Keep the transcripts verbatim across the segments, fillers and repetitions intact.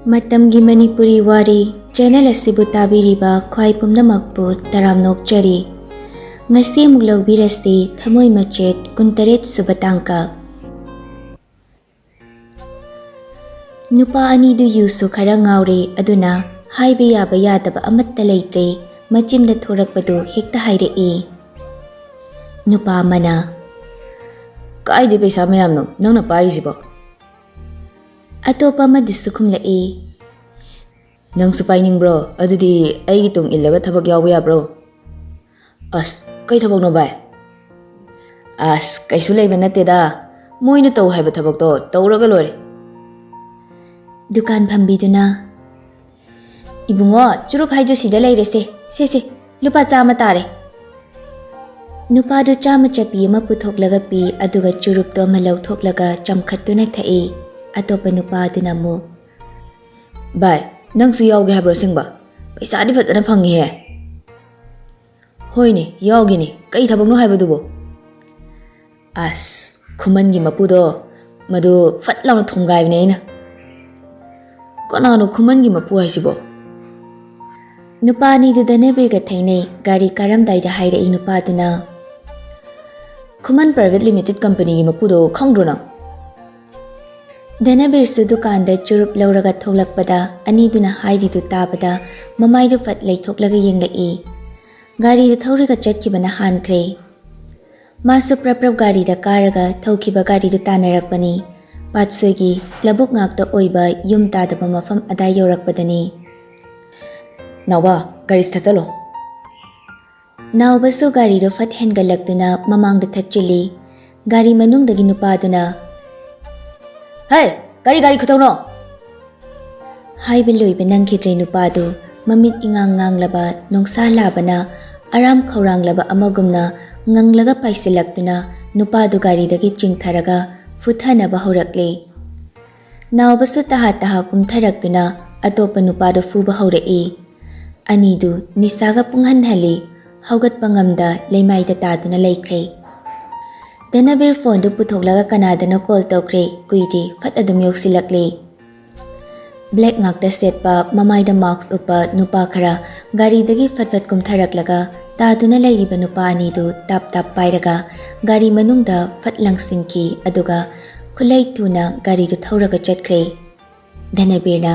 ꯃꯇꯝꯒꯤ ꯃꯅꯤꯄꯨꯔꯤ ꯋꯥꯔꯤ ꯆꯦꯅꯦꯜ ꯑꯁꯤꯕꯨ ꯇꯥꯕꯤꯔꯤꯕ ꯈ꯭ꯋꯥꯏ ꯄꯨꯝꯅꯃꯛꯄꯨ ꯇꯔꯥꯝꯅ ꯑꯣꯛꯆꯔꯤ꯫ ꯉꯁꯤ ꯑꯃꯨꯛ ꯂꯧꯕꯤꯔꯁꯤ ꯊꯃꯣꯏ ꯃꯆꯦꯠ ꯀꯨꯟꯇꯔꯦꯠ ꯁꯨꯕ ꯇꯥꯡꯀꯛ꯫ ꯅꯨꯄꯥ ꯑꯅꯤꯗꯨ ꯌꯨꯁꯨ ꯈꯔ ꯉꯥꯎꯔꯦ, ꯑꯗꯨꯅ ꯍꯥꯏꯕ ꯌꯥꯕ ꯌꯥꯗꯕ ꯑꯃꯠꯇ ꯂꯩꯇ꯭ꯔꯦ, ꯃꯆꯤꯟꯗ ꯊꯣꯔꯛꯄꯗꯨ ꯍꯦꯛꯇ ꯍꯥꯏꯔꯛꯏ꯫ ꯅꯨꯄꯥ ꯑꯃꯅ, "ꯀꯥꯏꯗꯩ ꯄꯩꯁꯥ ꯃꯌꯥꯝꯅꯣ ꯅꯪꯅ ꯄꯥꯏꯔꯤꯁꯤꯕꯣ?" ꯑꯇꯣꯞꯄ ꯑꯃꯗꯨꯁꯨ ꯈꯨꯝꯂꯛꯏ, "ꯅꯪꯁꯨ ꯄꯥꯏꯅꯤꯡꯕ꯭ꯔꯣ? ꯑꯗꯨꯗꯤ ꯑꯩꯒꯤ ꯇꯨꯡ ꯏꯜꯂꯒ ꯊꯕꯛ ꯌꯥꯎꯕ ꯌꯥꯕ꯭ꯔꯣ?" "ꯑꯁ, ꯀꯩ ꯊꯕꯛꯅꯣ ꯚꯥꯏ?" "ꯑꯁ, ꯀꯩꯁꯨ ꯂꯩꯕ ꯅꯠꯇꯦꯗ, ꯃꯣꯏꯅ ꯇꯧ ꯍꯥꯏꯕ ꯊꯕꯛꯇꯣ ꯇꯧꯔꯒ ꯂꯣꯏꯔꯦ꯫" ꯗꯨꯀꯥꯟ ꯐꯝꯕꯤꯗꯨꯅ, "ꯏꯕꯨꯡꯉꯣ, ꯆꯨꯔꯨꯞ ꯍꯥꯏꯗꯨ ꯁꯤꯗ ꯂꯩꯔꯦꯁꯦ, ꯁꯦ, ꯁꯦ, ꯂꯨꯄꯥ ꯆꯥꯝꯃ ꯇꯥꯔꯦ꯫" ꯅꯨꯄꯥꯗꯨ ꯆꯥꯝꯃ ꯆꯞꯄꯤ ꯑꯃ ꯄꯨꯊꯣꯛꯂꯒ ꯄꯤ, ꯑꯗꯨꯒ ꯆꯨꯔꯨꯞꯇꯣ ꯑꯃ ꯂꯧꯊꯣꯛꯂꯒ ꯆꯝꯈꯠꯇꯨꯅ ꯊꯛꯏ꯫ ꯑꯇꯣꯞꯄ ꯅꯨꯄꯥꯗꯨꯅ ꯑꯃꯨꯛ, "ꯚꯥꯏ, ꯅꯪꯁꯨ ꯌꯥꯎꯒꯦ ꯍꯥꯏꯕ꯭ꯔꯣ ꯑꯁꯦꯡꯕ? ꯄꯩꯁꯥꯗꯤ ꯐꯖꯅ ꯐꯪꯉꯤꯍꯦ꯫" "ꯍꯣꯏꯅꯦ, ꯌꯥꯎꯒꯦꯅꯦ, ꯀꯩ ꯊꯕꯛꯅꯣ ꯍꯥꯏꯕꯗꯨꯕꯣ?" "ꯑꯁ, ꯈꯨꯃꯟꯒꯤ ꯃꯄꯨꯗꯣ, ꯃꯗꯨ ꯐꯠ ꯂꯥꯎꯅ ꯊꯣꯡꯒꯥꯏꯕꯅꯦ ꯑꯩꯅ꯫" "ꯀꯅꯥꯅꯣ ꯈꯨꯃꯟꯒꯤ ꯃꯄꯨ ꯍꯥꯏꯁꯤꯕꯣ?" ꯅꯨꯄꯥ ꯑꯅꯤꯗꯨ ꯙꯅꯕꯤꯔꯒ ꯊꯦꯡꯅꯩ꯫ ꯒꯥꯔꯤ ꯀꯥꯔꯝꯗꯥꯏꯗ ꯍꯥꯏꯔꯛꯏ ꯅꯨꯄꯥꯗꯨꯅ, "ꯈꯨꯃꯟ ꯄ꯭ꯔꯥꯏꯚꯦꯠ ꯂꯤꯃꯤꯇꯦꯠ ꯀꯝꯄꯅꯤꯒꯤ ꯃꯄꯨꯗꯣ ꯈꯪꯗ꯭ꯔꯣ ꯅꯪ?" ꯙꯅꯕꯤꯔꯁꯨ ꯗꯨꯀꯥꯟꯗ ꯆꯨꯔꯨꯞ ꯂꯧꯔꯒ ꯊꯣꯛꯂꯛꯄꯗ ꯑꯅꯤꯗꯨꯅ ꯍꯥꯏꯔꯤꯗꯨ ꯇꯥꯕꯗ ꯃꯃꯥꯏꯗꯨ ꯐꯠ ꯂꯩꯊꯣꯛꯂꯒ ꯌꯦꯡꯂꯛꯏ꯫ ꯒꯥꯔꯤꯗꯨ ꯊꯧꯔꯒ ꯆꯠꯈꯤꯕꯅ ꯍꯥꯟꯈ꯭ꯔꯦ꯫ ꯃꯥꯁꯨ ꯄ꯭ꯔꯞ ꯄ꯭ꯔꯞ ꯒꯥꯔꯤꯗ ꯀꯥꯔꯒ ꯊꯧꯈꯤꯕ ꯒꯥꯔꯤꯗꯨ ꯇꯥꯟꯅꯔꯛꯄꯅꯤ꯫ ꯄꯥꯠꯁꯣꯏꯒꯤ ꯂꯧꯕꯨꯛ ꯉꯥꯛꯇ ꯑꯣꯏꯕ ꯌꯨꯝ ꯇꯥꯗꯕ ꯃꯐꯝ ꯑꯗꯥꯏ ꯌꯧꯔꯛꯄꯗꯅꯤ꯫ "ꯅꯥꯎꯕ, ꯒꯥꯔꯤꯁꯤ ꯊꯠꯆꯜꯂꯣ꯫" ꯅꯥꯎꯕꯁꯨ ꯒꯥꯔꯤꯗꯨ ꯐꯠ ꯍꯦꯟꯒꯠꯂꯛꯇꯨꯅ ꯃꯃꯥꯡꯗ ꯊꯠꯆꯤꯜꯂꯤ꯫ ꯒꯥꯔꯤ ꯃꯅꯨꯡꯗꯒꯤ ꯅꯨꯄꯥꯗꯨꯅ, "ꯍꯦ, ꯀꯔꯤ ꯒꯥꯔꯤ ꯈꯨꯊꯧꯅꯣ?" ꯍꯥꯏꯕ ꯂꯣꯏꯕ ꯅꯪꯈꯤꯗ꯭ꯔꯦ ꯅꯨꯄꯥꯗꯨ꯫ ꯃꯃꯤꯠ ꯏꯉꯥꯡ ꯉꯥꯡꯂꯕ, ꯅꯣꯡꯁꯥ ꯂꯥꯕꯅ ꯑꯔꯥꯝ ꯈꯧꯔꯥꯡꯂꯕ ꯑꯃꯒꯨꯝꯅ ꯉꯪꯂꯒ ꯄꯥꯏꯁꯤꯜꯂꯛꯇꯨꯅ ꯅꯨꯄꯥꯗꯨ ꯒꯥꯔꯤꯗꯒꯤ ꯆꯤꯡꯊꯔꯒ ꯐꯨꯊꯅꯕ ꯍꯧꯔꯛꯂꯦ꯫ ꯅꯥꯎꯕꯁꯨ ꯇꯍꯥ ꯇꯍꯥ ꯀꯨꯝꯊꯔꯛꯇꯨꯅ ꯑꯇꯣꯞꯄ ꯅꯨꯄꯥꯗꯨ ꯐꯨꯕ ꯍꯧꯔꯛꯏ꯫ ꯑꯅꯤꯗꯨ ꯅꯤꯁꯥꯒ ꯄꯨꯡꯍꯟꯍꯜꯂꯤ꯫ ꯍꯧꯒꯠꯄ ꯉꯝꯗ ꯂꯩꯃꯥꯏꯗ ꯇꯥꯗꯨꯅ ꯂꯩꯈ꯭ꯔꯦ꯫ ꯙꯅꯕꯤꯔ ꯐꯣꯟꯗꯨ ꯄꯨꯊꯣꯛꯂꯒ ꯀꯅꯥꯗꯅꯣ ꯀꯣꯜ ꯇꯧꯈ꯭ꯔꯦ꯫ ꯀꯨꯏꯗꯦ, ꯐꯠ ꯑꯗꯨꯝ ꯌꯧꯁꯤꯜꯂꯛꯂꯦ꯫ ꯕ꯭ꯂꯦꯛ ꯉꯥꯛꯇ ꯁꯦꯠꯄ, ꯃꯃꯥꯏꯗ ꯃꯥꯛꯁ ꯎꯞꯄ ꯅꯨꯄꯥ ꯈꯔ ꯒꯥꯔꯤꯗꯒꯤ ꯐꯠ ꯐꯠ ꯀꯨꯝꯊꯔꯛꯂꯒ ꯇꯥꯗꯨꯅ ꯂꯩꯔꯤꯕ ꯅꯨꯄꯥ ꯑꯅꯤꯗꯨ ꯇꯥꯞ ꯇꯥꯞ ꯄꯥꯏꯔꯒ ꯒꯥꯔꯤ ꯃꯅꯨꯡꯗ ꯐꯠ ꯂꯪꯁꯤꯟꯈꯤ꯫ ꯑꯗꯨꯒ ꯈꯨꯠꯂꯩ ꯊꯨꯅ ꯒꯥꯔꯤꯗꯨ ꯊꯧꯔꯒ ꯆꯠꯈ꯭ꯔꯦ꯫ ꯙꯅꯕꯤꯔꯅ,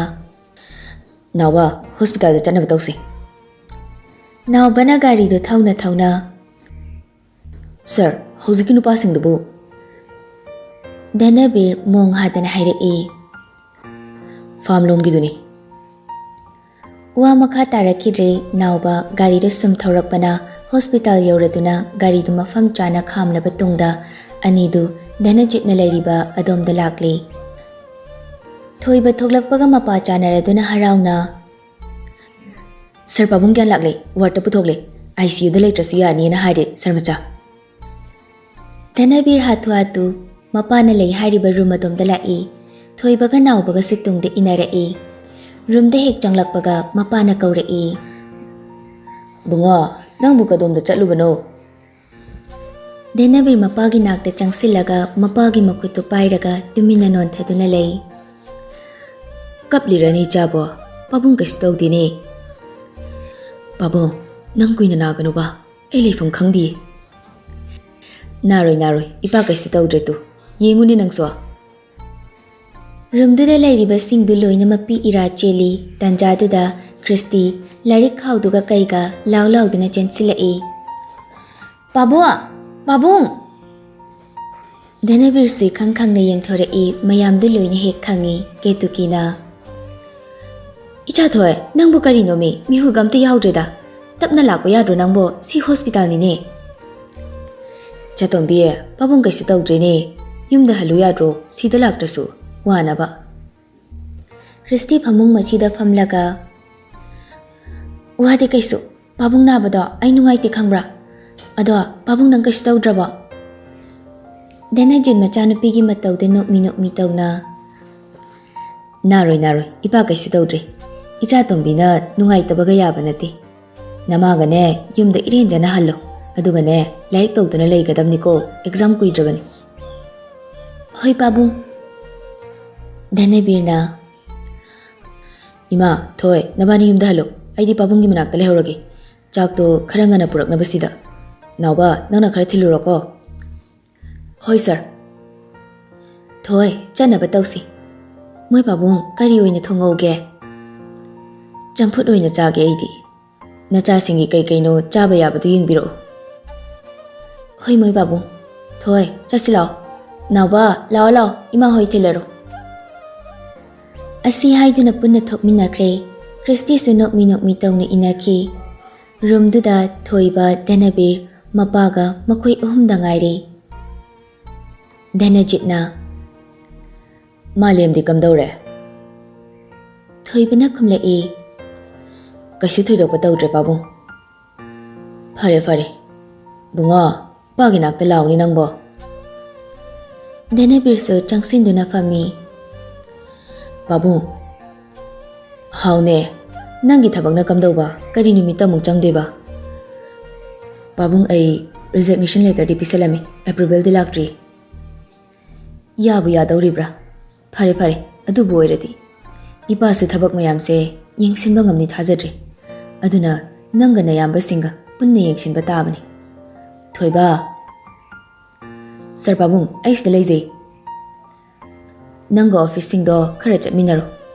"ꯅꯥꯎꯕ, ꯍꯣꯁꯄꯤꯇꯥꯜꯗ ꯆꯠꯅꯕ ꯇꯧꯁꯤ꯫" ꯅꯥꯎꯕꯅ ꯒꯥꯔꯤꯗꯨ ꯊꯧꯅ ꯊꯧꯅ, "ꯁꯥꯔ, ꯍꯧꯖꯤꯛꯀꯤ ꯅꯨꯄꯥꯁꯤꯡꯗꯨꯕꯨ?" ꯙꯅꯕꯤꯔ ꯃꯣꯡ ꯍꯥꯗꯅ ꯍꯥꯏꯔꯛꯏ, "ꯐꯥꯝ ꯂꯣꯝꯒꯤꯗꯨꯅꯤ꯫" ꯋꯥ ꯃꯈꯥ ꯇꯥꯔꯛꯈꯤꯗ꯭ꯔꯦ꯫ ꯅꯥꯎꯕ ꯒꯥꯔꯤꯗꯨ ꯁꯨꯝ ꯊꯧꯔꯛꯄꯅ ꯍꯣꯁꯄꯤꯇꯥꯜ ꯌꯧꯔꯗꯨꯅ ꯒꯥꯔꯤꯗꯨ ꯃꯐꯝ ꯆꯥꯅ ꯈꯥꯝꯂꯕ ꯇꯨꯡꯗ ꯑꯅꯤꯗꯨ ꯙꯅꯖꯤꯠꯅ ꯂꯩꯔꯤꯕ ꯑꯗꯣꯝꯗ ꯂꯥꯛꯂꯦ꯫ ꯊꯣꯏꯕ ꯊꯣꯛꯂꯛꯄꯒ ꯃꯄꯥ ꯆꯥꯅꯔꯗꯨꯅ ꯍꯔꯥꯎꯅ, "ꯁꯥꯔ, ꯄꯥꯕꯨꯡ ꯒ꯭ꯌꯥꯟ ꯂꯥꯛꯂꯦ, ꯋꯥꯔꯗꯇ ꯄꯨꯊꯣꯛꯂꯦ꯫ ꯑꯥꯏ ꯁꯤ ꯌꯨꯗ ꯂꯩꯇ꯭ꯔꯁꯨ ꯌꯥꯔꯅꯤꯅ ꯍꯥꯏꯔꯦ, ꯁꯥꯔ ꯃꯆꯥ꯫" ꯙꯅꯕꯤꯔ ꯍꯥꯊꯨ ꯍꯥꯊꯨ ꯃꯄꯥꯅ ꯂꯩ ꯍꯥꯏꯔꯤꯕ ꯔꯨꯝ ꯑꯗꯣꯝꯗ ꯂꯥꯛꯏ꯫ ꯊꯣꯏꯕꯒ ꯅꯥꯎꯕꯒꯁꯨ ꯇꯨꯡꯗ ꯏꯟꯅꯔꯛꯏ꯫ ꯔꯨꯝꯗ ꯍꯦꯛ ꯆꯪꯂꯛꯄꯒ ꯃꯄꯥꯅ ꯀꯧꯔꯛꯏ, "ꯕꯨꯡꯉꯣ, ꯅꯪꯕꯨ ꯀꯗꯣꯝꯗ ꯆꯠꯂꯨꯕꯅꯣ?" ꯙꯅꯕꯤꯔ ꯃꯄꯥꯒꯤ ꯅꯥꯛꯇ ꯆꯪꯁꯤꯜꯂꯒ ꯃꯄꯥꯒꯤ ꯃꯈꯨꯠꯇꯨ ꯄꯥꯏꯔꯒ ꯇꯨꯃꯤꯟꯅ ꯅꯣꯟꯊꯗꯨꯅ ꯂꯩ꯫ "ꯀꯞꯂꯤꯔꯅꯦ ꯏꯆꯥꯕꯣ? ꯄꯥꯕꯨꯡ ꯀꯩꯁꯨ ꯇꯧꯗꯦꯅꯦ꯫" "ꯄꯥꯕꯨꯡ, ꯅꯪ ꯀꯨꯏꯅ ꯅꯥꯒꯅꯨꯕ, ꯑꯩ ꯂꯩꯐꯝ ꯈꯪꯗꯤꯌꯦ꯫" "ꯅꯥꯔꯣꯏ, ꯅꯥꯔꯣꯏ, ꯏꯄꯥ ꯀꯩꯁꯨ ꯇꯧꯗ꯭ꯔꯦ ꯇꯨ꯫ ꯌꯦꯡꯉꯨꯅꯦ ꯅꯪꯁꯨ꯫" ꯔꯨꯝꯗꯨꯗ ꯂꯩꯔꯤꯕꯁꯤꯡꯗꯨ ꯂꯣꯏꯅꯃꯛ ꯄꯤ ꯏꯔꯥ ꯆꯦꯜꯂꯤ꯫ ꯇꯥꯟꯖꯥꯗꯨꯗ ꯈ꯭ꯔꯤꯁꯇꯤ ꯂꯥꯏꯔꯤꯛ ꯈꯥꯎꯗꯨꯒ ꯀꯩꯒ ꯂꯥꯎ ꯂꯥꯎꯗꯨꯅ ꯆꯦꯟꯁꯤꯜꯂꯛꯏ꯫ "ꯄꯥꯕꯨꯡ! ꯄꯥꯕꯨꯡ!" ꯙꯅꯕꯤꯔꯁꯨ ꯏꯈꯪ ꯈꯪꯅ ꯌꯦꯡꯊꯣꯔꯛꯏ꯫ ꯃꯌꯥꯝꯗꯨ ꯂꯣꯏꯅ ꯍꯦꯛ ꯈꯪꯏ꯫ ꯀꯦꯇꯨꯀꯤꯅ, "ꯏꯆꯥꯊꯣꯏ, ꯅꯪꯕꯨ ꯀꯔꯤꯅꯣꯃꯤ? ꯃꯤꯍꯨꯜꯒ ꯑꯝꯇ ꯌꯥꯎꯗ꯭ꯔꯦꯗ꯫ ꯇꯞꯅ ꯂꯥꯛꯄ ꯌꯥꯗ꯭ꯔꯣ ꯅꯪꯕꯣ? ꯁꯤ ꯍꯣꯁꯄꯤꯇꯥꯜꯅꯤꯅꯦ꯫" "ꯆꯥꯇꯣꯝꯕꯤ, ꯄꯥꯕꯨꯡ ꯀꯩꯁꯨ ꯇꯧꯗ꯭ꯔꯦꯅꯦ꯫ ꯌꯨꯝꯗ ꯍꯜꯂꯨ ꯌꯥꯗ꯭ꯔꯣ? ꯁꯤꯗ ꯂꯥꯛꯇ꯭ꯔꯁꯨ ꯋꯥꯅꯕ꯫" ꯈ꯭ꯔꯤꯁꯇꯤ ꯐꯃꯨꯡ ꯃꯆꯤꯗ ꯐꯝꯂꯒ, "ꯋꯥꯗꯦ ꯀꯩꯁꯨ꯫ ꯄꯥꯕꯨꯡ ꯅꯥꯕꯗꯣ ꯑꯩ ꯅꯨꯡꯉꯥꯏꯇꯦ ꯈꯪꯕ꯭ꯔꯥ? ꯑꯗꯣ ꯄꯥꯕꯨꯡ ꯅꯪ ꯀꯩꯁꯨ ꯇꯧꯗ꯭ꯔꯕꯣ?" ꯙꯅꯖꯤꯠ ꯃꯆꯥꯅꯨꯄꯤꯒꯤ ꯃꯇꯧꯗ ꯅꯣꯛꯃꯤ ꯅꯣꯛꯃꯤ ꯇꯧꯅ, "ꯅꯥꯔꯣꯏ, ꯅꯥꯔꯣꯏ, ꯏꯄꯥ ꯀꯩꯁꯨ ꯇꯧꯗ꯭ꯔꯦ꯫ ꯏꯆꯥ ꯇꯣꯝꯕꯤꯅ ꯅꯨꯡꯉꯥꯏꯇꯕꯒ ꯌꯥꯕ ꯅꯠꯇꯦ꯫ ꯅꯃꯥꯒꯅꯦ ꯌꯨꯝꯗ ꯏꯔꯦꯟꯖꯅ ꯍꯜꯂꯣ꯫ ꯑꯗꯨꯒꯅꯦ ꯂꯥꯏꯔꯤꯛ ꯇꯧꯗꯨꯅ ꯂꯩꯒꯗꯕꯅꯤꯀꯣ, ꯑꯦꯛꯖꯥꯝ ꯀꯨꯏꯗ꯭ꯔꯕꯅꯤ꯫" "ꯍꯣꯏ ꯄꯥꯕꯨꯡ꯫" ꯙꯅꯕꯤꯔꯅ, "ꯏꯃꯥ, ꯊꯣꯏ, ꯅꯕꯥꯅꯤ ꯌꯨꯝꯗ ꯍꯜꯂꯨ꯫ ꯑꯩꯗꯤ ꯄꯥꯕꯨꯡꯒꯤ ꯃꯅꯥꯛꯇ ꯂꯩꯍꯧꯔꯒꯦ꯫ ꯆꯥꯛꯇꯣ ꯈꯔ ꯉꯟꯅ ꯄꯨꯔꯛꯅꯕ ꯁꯤꯗ꯫ ꯅꯥꯎꯕ, ꯅꯪꯅ ꯈꯔ ꯊꯤꯜꯂꯨꯔꯣꯀꯣ꯫" "ꯍꯣꯏ, ꯁꯥꯔ꯫" "ꯊꯣꯏ, ꯆꯠꯅꯕ ꯇꯧꯁꯤ꯫ ꯃꯣꯏ ꯄꯥꯕꯨꯡ, ꯀꯔꯤ ꯑꯣꯏꯅ ꯊꯣꯡꯍꯧꯒꯦ?" "ꯆꯝꯐꯨꯠ ꯑꯣꯏꯅ ꯆꯥꯒꯦ ꯑꯩꯗꯤ꯫ ꯅꯆꯥꯁꯤꯡꯒꯤ ꯀꯩ ꯀꯩꯅꯣ ꯆꯥꯕ ꯌꯥꯕꯗꯨ ꯌꯦꯡꯕꯤꯔꯛꯑꯣ꯫" "ꯍꯣꯏ, ꯃꯣꯏ ꯄꯥꯕꯨꯡ꯫ ꯊꯣꯏ, ꯆꯠꯁꯤ ꯂꯥꯛꯑꯣ꯫ ꯅꯥꯎꯕ, ꯂꯥꯛꯑꯣ, ꯂꯥꯛꯑꯣ, ꯏꯃꯥ ꯍꯣꯏ ꯊꯤꯜꯂꯔꯣ꯫" ꯑꯁꯤ ꯍꯥꯏꯗꯨꯅ ꯄꯨꯟꯅ ꯊꯣꯛꯃꯤꯟꯅꯈ꯭ꯔꯦ꯫ ꯈ꯭ꯔꯤꯁꯇꯤꯁꯨ ꯅꯣꯛꯃꯤ ꯅꯣꯛꯃꯤ ꯇꯧꯅ ꯏꯟꯅꯈꯤ꯫ ꯔꯨꯝꯗꯨꯗ ꯊꯣꯏꯕ, ꯙꯅꯕꯤꯔ, ꯃꯄꯥꯒ ꯃꯈꯣꯏ ꯑꯍꯨꯝꯗ ꯉꯥꯏꯔꯦ꯫ ꯙꯅꯖꯤꯠꯅ, "ꯃꯥꯂꯦꯝꯗꯤ ꯀꯝꯗꯧꯔꯦ?" ꯊꯣꯏꯕꯅ ꯈꯨꯝꯂꯛꯏ, "ꯀꯩꯁꯨ ꯊꯣꯏꯗꯣꯛꯄ ꯇꯧꯗ꯭ꯔꯦ, ꯄꯥꯕꯨꯡ꯫" "ꯐꯔꯦ, ꯐꯔꯦ꯫ ꯕꯨꯡꯉꯣ, ꯏꯄꯥꯒꯤ ꯅꯥꯛꯇ ꯂꯥꯛꯎꯅꯦ ꯅꯪꯕꯣ꯫" ꯙꯅꯕꯤꯔꯁꯨ ꯆꯪꯁꯤꯟꯗꯨꯅ ꯐꯝꯃꯤ꯫ "ꯄꯥꯕꯨꯡ, ꯍꯥꯎꯅꯦ, ꯅꯪꯒꯤ ꯊꯕꯛꯅ ꯀꯝꯗꯧꯕ? ꯀꯔꯤ ꯅꯨꯃꯤꯠꯇ ꯑꯃꯨꯛ ꯆꯪꯗꯣꯏꯕ?" "ꯄꯥꯕꯨꯡ, ꯑꯩ resignation letterꯗꯤ ꯄꯤꯁꯜꯂꯝꯃꯤ, approvalꯗꯤ ꯂꯥꯛꯇ꯭ꯔꯤ꯫" "ꯌꯥꯕꯨ ꯌꯥꯗꯧꯔꯤꯕ꯭ꯔꯥ? ꯐꯔꯦ, ꯐꯔꯦ, ꯑꯗꯨꯕꯨ ꯑꯣꯏꯔꯗꯤ꯫ ꯏꯄꯥꯁꯨ ꯊꯕꯛ ꯃꯌꯥꯝꯁꯦ ꯌꯦꯡꯁꯤꯟꯕ ꯉꯝꯅꯤ ꯊꯥꯖꯗ꯭ꯔꯦ꯫ ꯑꯗꯨꯅ ꯅꯪꯒ ꯅꯌꯥꯝꯕꯁꯤꯡꯒ ꯄꯨꯟꯅ ꯌꯦꯡꯁꯤꯟꯕ ꯇꯥꯕꯅꯤ꯫" "ꯊꯣꯏꯕ꯫" "ꯁꯥꯔ ꯄꯥꯕꯨꯡ, ꯑꯩ ꯁꯤꯗ ꯂꯩꯖꯩ꯫" "ꯅꯪꯒ ꯑꯣꯐꯤꯁꯁꯤꯡꯗꯣ ꯈꯔ ꯆꯠꯃꯤꯟꯅꯔꯣ꯫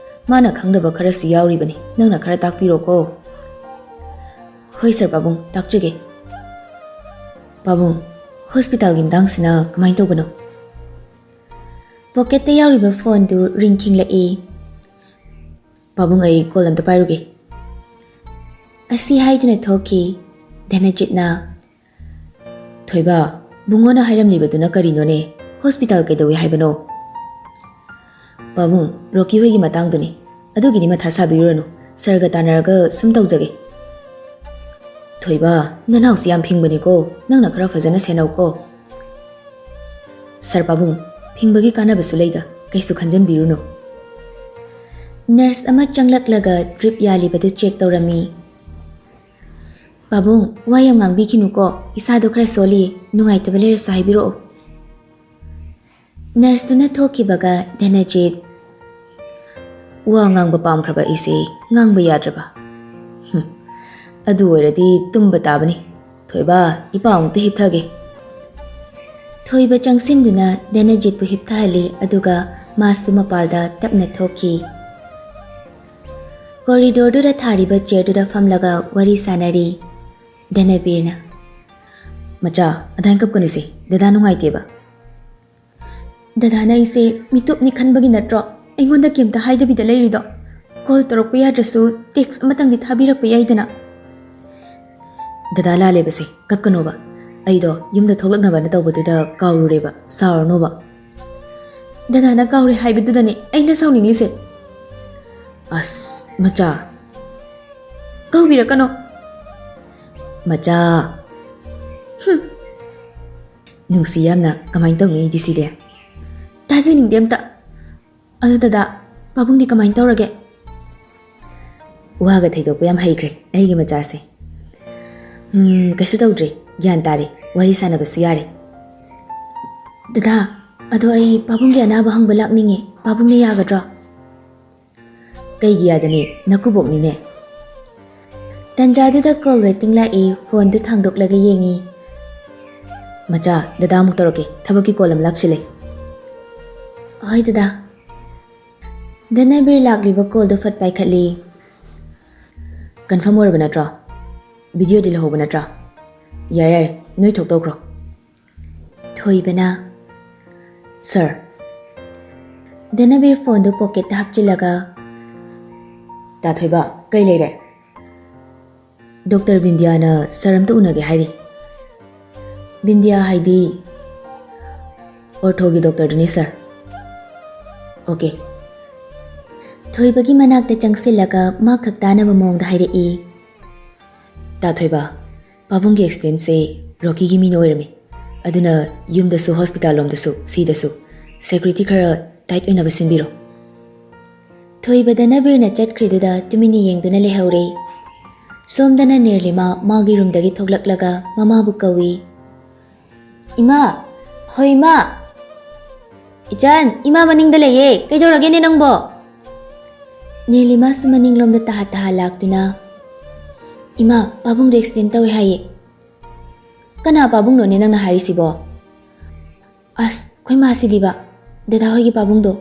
ꯃꯥꯅ ꯈꯪꯗꯕ ꯈꯔꯁꯨ ꯌꯥꯎꯔꯤꯕꯅꯤ, ꯅꯪꯅ ꯈꯔ ꯇꯥꯛꯄꯤꯔꯣꯀꯣ꯫" "ꯍꯣꯏ ꯁꯥꯔ ꯄꯥꯕꯨꯡ, ꯇꯥꯛꯆꯒꯦ꯫" "ꯄꯥꯕꯨꯡ, ꯍꯣꯁꯄꯤꯇꯥꯜꯒꯤ ꯃꯇꯥꯡꯁꯤꯅ ꯀꯃꯥꯏꯅ ꯇꯧꯕꯅꯣ?" ꯄꯣꯀꯦꯠꯇ ꯌꯥꯎꯔꯤꯕ ꯐꯣꯟꯗꯨ ꯔꯤꯡ ꯈꯤꯡꯂꯛꯏ꯫ "ꯄꯥꯕꯨꯡ, ꯑꯩ ꯀꯣꯜ ꯑꯝꯇ ꯄꯥꯏꯔꯨꯒꯦ꯫" ꯑꯁꯤ ꯍꯥꯏꯗꯨꯅ ꯊꯣꯛꯈꯤ꯫ ꯙꯅꯖꯤꯠꯅ, "ꯊꯣꯏꯕ, ꯕꯨꯡꯉꯣꯅ ꯍꯥꯏꯔꯝꯂꯤꯕꯗꯨꯅ ꯀꯔꯤꯅꯣꯅꯦ? ꯍꯣꯁꯄꯤꯇꯥꯜ ꯀꯩꯗꯧꯏ ꯍꯥꯏꯕꯅꯣ?" "ꯄꯥꯕꯨꯡ, ꯔꯣꯀꯤ ꯍꯣꯏꯒꯤ ꯃꯇꯥꯡꯗꯨꯅꯤ꯫ ꯑꯗꯨꯒꯤꯗꯤ ꯃꯊꯥ ꯁꯥꯕꯤꯔꯨꯔꯅꯨ꯫ ꯁꯥꯔꯒ ꯇꯥꯟꯅꯔꯒ ꯁꯨꯝ ꯇꯧꯖꯒꯦ꯫" "ꯊꯣꯏꯕ, ꯅꯅꯥꯎꯁꯤ ꯌꯥꯝ ꯐꯤꯡꯕꯅꯤꯀꯣ꯫ ꯅꯪꯅ ꯈꯔ ꯐꯖꯅ ꯁꯦꯟꯅꯧꯀꯣ꯫" "ꯁꯥꯔ ꯄꯥꯕꯨꯡ, ꯐꯤꯡꯕꯒꯤ ꯀꯥꯟꯅꯕꯁꯨ ꯂꯩꯗ, ꯀꯩꯁꯨ ꯈꯟꯖꯟꯕꯤꯔꯨꯅꯨ꯫" ꯅꯔꯁ ꯑꯃ ꯆꯪꯂꯛꯂꯒ ꯗ꯭ꯔꯤꯞ ꯌꯥꯜꯂꯤꯕꯗꯨ ꯆꯦꯛ ꯇꯧꯔꯝꯃꯤ꯫ "ꯄꯥꯕꯨꯡ, ꯋꯥ ꯌꯥꯝ ꯉꯥꯡꯕꯤꯈꯤꯅꯨꯀꯣ, ꯏꯁꯥꯗꯣ ꯈꯔ ꯁꯣꯜꯂꯤ, ꯅꯨꯡꯉꯥꯏꯇꯕ ꯂꯩꯔꯁꯨ ꯍꯥꯏꯕꯤꯔꯛꯑꯣ꯫" ꯅꯔꯁꯇꯨꯅ ꯊꯣꯛꯈꯤꯕꯒ ꯙꯅꯖꯤꯠ, ꯋꯥ ꯉꯥꯡꯕ ꯄꯥꯝꯈ꯭ꯔꯕ ꯑꯩꯁꯦ ꯉꯥꯡꯕ ꯌꯥꯗ꯭ꯔꯕ꯫ ꯍꯨꯝ, ꯑꯗꯨ ꯑꯣꯏꯔꯗꯤ ꯇꯨꯝꯕ ꯇꯥꯕꯅꯤ꯫ ꯊꯣꯏꯕ, ꯏꯄꯥ ꯑꯃꯨꯛꯇ ꯍꯤꯞꯊꯒꯦ꯫ ꯊꯣꯏꯕ ꯆꯪꯁꯤꯟꯗꯨꯅ ꯙꯅꯖꯤꯠꯄꯨ ꯍꯤꯞꯊꯍꯜꯂꯤ, ꯑꯗꯨꯒ ꯃꯥꯁꯨ ꯃꯄꯥꯜꯗ ꯇꯞꯅ ꯊꯣꯛꯈꯤ꯫ ꯀꯣꯔꯤꯗꯣꯔꯗꯨꯗ ꯊꯥꯔꯤꯕ ꯆꯤꯌꯔꯗꯨꯗ ꯐꯝꯂꯒ ꯋꯥꯔꯤ ꯁꯥꯟꯅꯔꯤ ꯙꯅꯕꯤꯔꯅ꯫ "ꯃꯆꯥ, ꯑꯗꯥꯏꯅ ꯀꯞꯀꯅꯨꯁꯦ, ꯗꯗꯥ ꯅꯨꯡꯉꯥꯏꯇꯦꯕ꯫" "ꯗꯗꯥꯅ ꯑꯩꯁꯦ ꯃꯤꯇꯣꯞꯅꯤ ꯈꯟꯕꯒꯤ ꯅꯠꯇ꯭ꯔꯣ ꯑꯩꯉꯣꯟꯗ ꯀꯩꯝꯇ ꯍꯥꯏꯗꯕꯤꯗ ꯂꯩꯔꯤꯗꯣ? ꯀꯣꯜ ꯇꯧꯔꯛꯄ ꯌꯥꯗ꯭ꯔꯁꯨ ꯇꯦꯛꯁ ꯑꯃꯇꯪꯗꯤ ꯊꯥꯕꯤꯔꯛꯄ ꯌꯥꯏꯗꯅ?" "ꯗꯗꯥ ꯂꯥꯜꯂꯦꯕꯁꯦ, ꯀꯞꯀꯅꯣꯕ꯫ ꯑꯩꯗꯣ ꯌꯨꯝꯗ ꯊꯣꯛꯂꯛꯅꯕꯅ ꯇꯧꯕꯗꯨꯗ ꯀꯥꯎꯔꯨꯔꯦꯕ, ꯁꯥꯎꯔꯅꯣꯕ꯫" "ꯗꯗꯥꯅ ꯀꯥꯎꯔꯦ ꯍꯥꯏꯕꯗꯨꯗꯅꯦ ꯑꯩꯅ ꯁꯥꯎꯅꯤꯡꯂꯤꯁꯦ꯫" "ꯑꯁ, ꯃꯆꯥ꯫" "ꯀꯧꯕꯤꯔꯛꯀꯅꯣ꯫" "ꯃꯆꯥ꯫" "ꯍꯨꯝ꯫ ꯅꯨꯡꯁꯤ ꯌꯥꯝꯅ, ꯀꯃꯥꯏꯅ ꯇꯧꯅꯤ ꯑꯩꯗꯤ ꯁꯤꯗꯤ?" "ꯇꯥꯖꯅꯤꯡꯗꯦ ꯑꯝꯇ꯫ ꯑꯗꯣ ꯗꯗꯥ, ꯄꯥꯕꯨꯡꯗꯤ ꯀꯃꯥꯏꯅ ꯇꯧꯔꯒꯦ?" "ꯋꯥꯒ ꯊꯩꯗꯣꯛꯄ ꯌꯥꯝ ꯍꯩꯈ꯭ꯔꯦ ꯑꯩꯒꯤ ꯃꯆꯥꯁꯦ꯫ ꯎꯝ, ꯀꯩꯁꯨ ꯇꯧꯗ꯭ꯔꯦ, ꯒ꯭ꯌꯥꯟ ꯇꯥꯔꯦ, ꯋꯥꯔꯤ ꯁꯥꯟꯅꯕꯁꯨ ꯌꯥꯔꯦ꯫" "ꯗꯗꯥ, ꯑꯗꯣ ꯑꯩ ꯄꯥꯕꯨꯡꯒꯤ ꯑꯅꯥꯕ ꯍꯪꯕ ꯂꯥꯛꯅꯤꯡꯉꯦ, ꯄꯥꯕꯨꯡꯅ ꯌꯥꯒꯗ꯭ꯔꯣ?" "ꯀꯩꯒꯤ ꯌꯥꯗꯅꯤ? ꯅꯀꯨꯕꯣꯛꯅꯤꯅꯦ꯫" ꯇꯟꯖꯥꯗꯨꯗ ꯀꯣꯜ ꯋꯦꯇꯤꯡ ꯂꯥꯛꯏ, ꯐꯣꯟꯗꯨ ꯊꯥꯡꯗꯣꯛꯂꯒ ꯌꯦꯡꯉꯤ꯫ "ꯃꯆꯥ, ꯗꯗꯥ ꯑꯃꯨꯛ ꯇꯧꯔꯛꯀꯦ, ꯊꯕꯛꯀꯤ ꯀꯣꯜ ꯑꯃ ꯂꯥꯛꯁꯤꯜꯂꯦ꯫" "ꯍꯣꯏ ꯗꯗꯥ꯫" ꯙꯅꯕꯤꯔ ꯂꯥꯛꯂꯤꯕ ꯀꯣꯜꯗꯨ ꯐꯠ ꯄꯥꯏꯈꯠꯂꯤ꯫ "ꯀꯟꯐꯥꯔꯝ ꯑꯣꯏꯔꯕ ꯅꯠꯇ꯭ꯔꯣ? ꯚꯤꯗꯤꯑꯣꯗꯤ ꯂꯧꯍꯧꯕ ꯅꯠꯇ꯭ꯔꯣ? ꯌꯥꯔꯦ ꯌꯥꯔꯦ, ꯅꯣꯏ ꯊꯣꯛ ꯇꯧꯈ꯭ꯔꯣ꯫" ꯊꯣꯏꯕꯅ, "ꯁꯥꯔ꯫" ꯙꯅꯕꯤꯔ ꯐꯣꯟꯗꯨ ꯄꯣꯀꯦꯠꯇ ꯍꯥꯞꯆꯤꯜꯂꯒ, "ꯇꯥ ꯊꯣꯏꯕ, ꯀꯩ ꯂꯩꯔꯦ?" "ꯗꯣꯛꯇꯔ ꯕꯤꯟꯗꯤꯌꯥꯅ ꯁꯥꯔ ꯑꯝꯇ ꯎꯅꯒꯦ ꯍꯥꯏꯔꯤ꯫" "ꯕꯤꯟꯗꯤꯌꯥ ꯍꯥꯏꯗꯤ?" "ꯑꯣꯔꯊꯣꯒꯤ ꯗꯣꯛꯇꯔꯗꯨꯅꯤ ꯁꯥꯔ꯫" "ꯑꯣꯀꯦ꯫" ꯊꯣꯏꯕꯒꯤ ꯃꯅꯥꯛꯇ ꯆꯪꯁꯤꯜꯂꯒ ꯃꯥ ꯈꯛ ꯇꯥꯅꯕ ꯃꯑꯣꯡꯗ ꯍꯥꯏꯔꯛꯏ꯫ "ꯇꯥ ꯊꯣꯏꯕ, ꯄꯥꯕꯨꯡꯒꯤ ꯑꯦꯛꯁꯤꯗꯦꯟꯁꯦ ꯔꯣꯀꯤꯒꯤ ꯃꯤꯅ ꯑꯣꯏꯔꯝꯃꯤ꯫ ꯑꯗꯨꯅ ꯌꯨꯝꯗꯁꯨ ꯍꯣꯁꯄꯤꯇꯥꯜ ꯂꯣꯝꯗꯁꯨ ꯁꯤꯗꯁꯨ ꯁꯦꯀ꯭ꯌꯨꯔꯤꯇꯤ ꯈꯔ ꯇꯥꯏꯠ ꯑꯣꯏꯅꯕ ꯁꯤꯟꯕꯤꯔꯣ꯫" ꯊꯣꯏꯕ ꯙꯅꯕꯤꯔꯅ ꯆꯠꯈ꯭ꯔꯤꯗꯨꯗ ꯇꯨꯃꯤꯟꯅ ꯌꯦꯡꯗꯨꯅ ꯂꯩꯍꯧꯔꯦ꯫ ꯁꯣꯝꯗꯅ ꯅꯤꯔꯂꯤꯃꯥ ꯃꯥꯒꯤ ꯔꯨꯝꯗꯒꯤ ꯊꯣꯛꯂꯛꯂꯒ ꯃꯃꯥꯕꯨ ꯀꯧꯏ꯫ "ꯏꯃꯥ! ꯍꯣꯏ, ꯏꯃꯥ!" "ꯏꯆꯟ, ꯏꯃꯥ ꯃꯅꯤꯡꯗ ꯂꯩꯌꯦ, ꯀꯩꯗꯧꯔꯒꯦꯅꯦ ꯅꯪꯕꯣ?" ꯅꯤꯔꯂꯤꯃꯥꯁꯨ ꯃꯅꯤꯡꯂꯣꯝꯗ ꯇꯍꯥ ꯇꯍꯥ ꯂꯥꯛꯇꯨꯅ, "ꯏꯃꯥ, ꯄꯥꯕꯨꯡꯗꯣ ꯑꯦꯛꯁꯤꯗꯦꯟ ꯇꯧꯋꯦ ꯍꯥꯏꯌꯦ꯫" "ꯀꯅꯥ ꯄꯥꯕꯨꯡꯅꯣꯅꯦ ꯅꯪꯅ ꯍꯥꯏꯔꯤꯁꯤꯕꯣ?" "ꯑꯁ, ꯑꯩꯈꯣꯏ ꯃꯥꯁꯤꯗꯤꯕ, ꯗꯗꯥ ꯍꯣꯏꯒꯤ ꯄꯥꯕꯨꯡꯗꯣ꯫"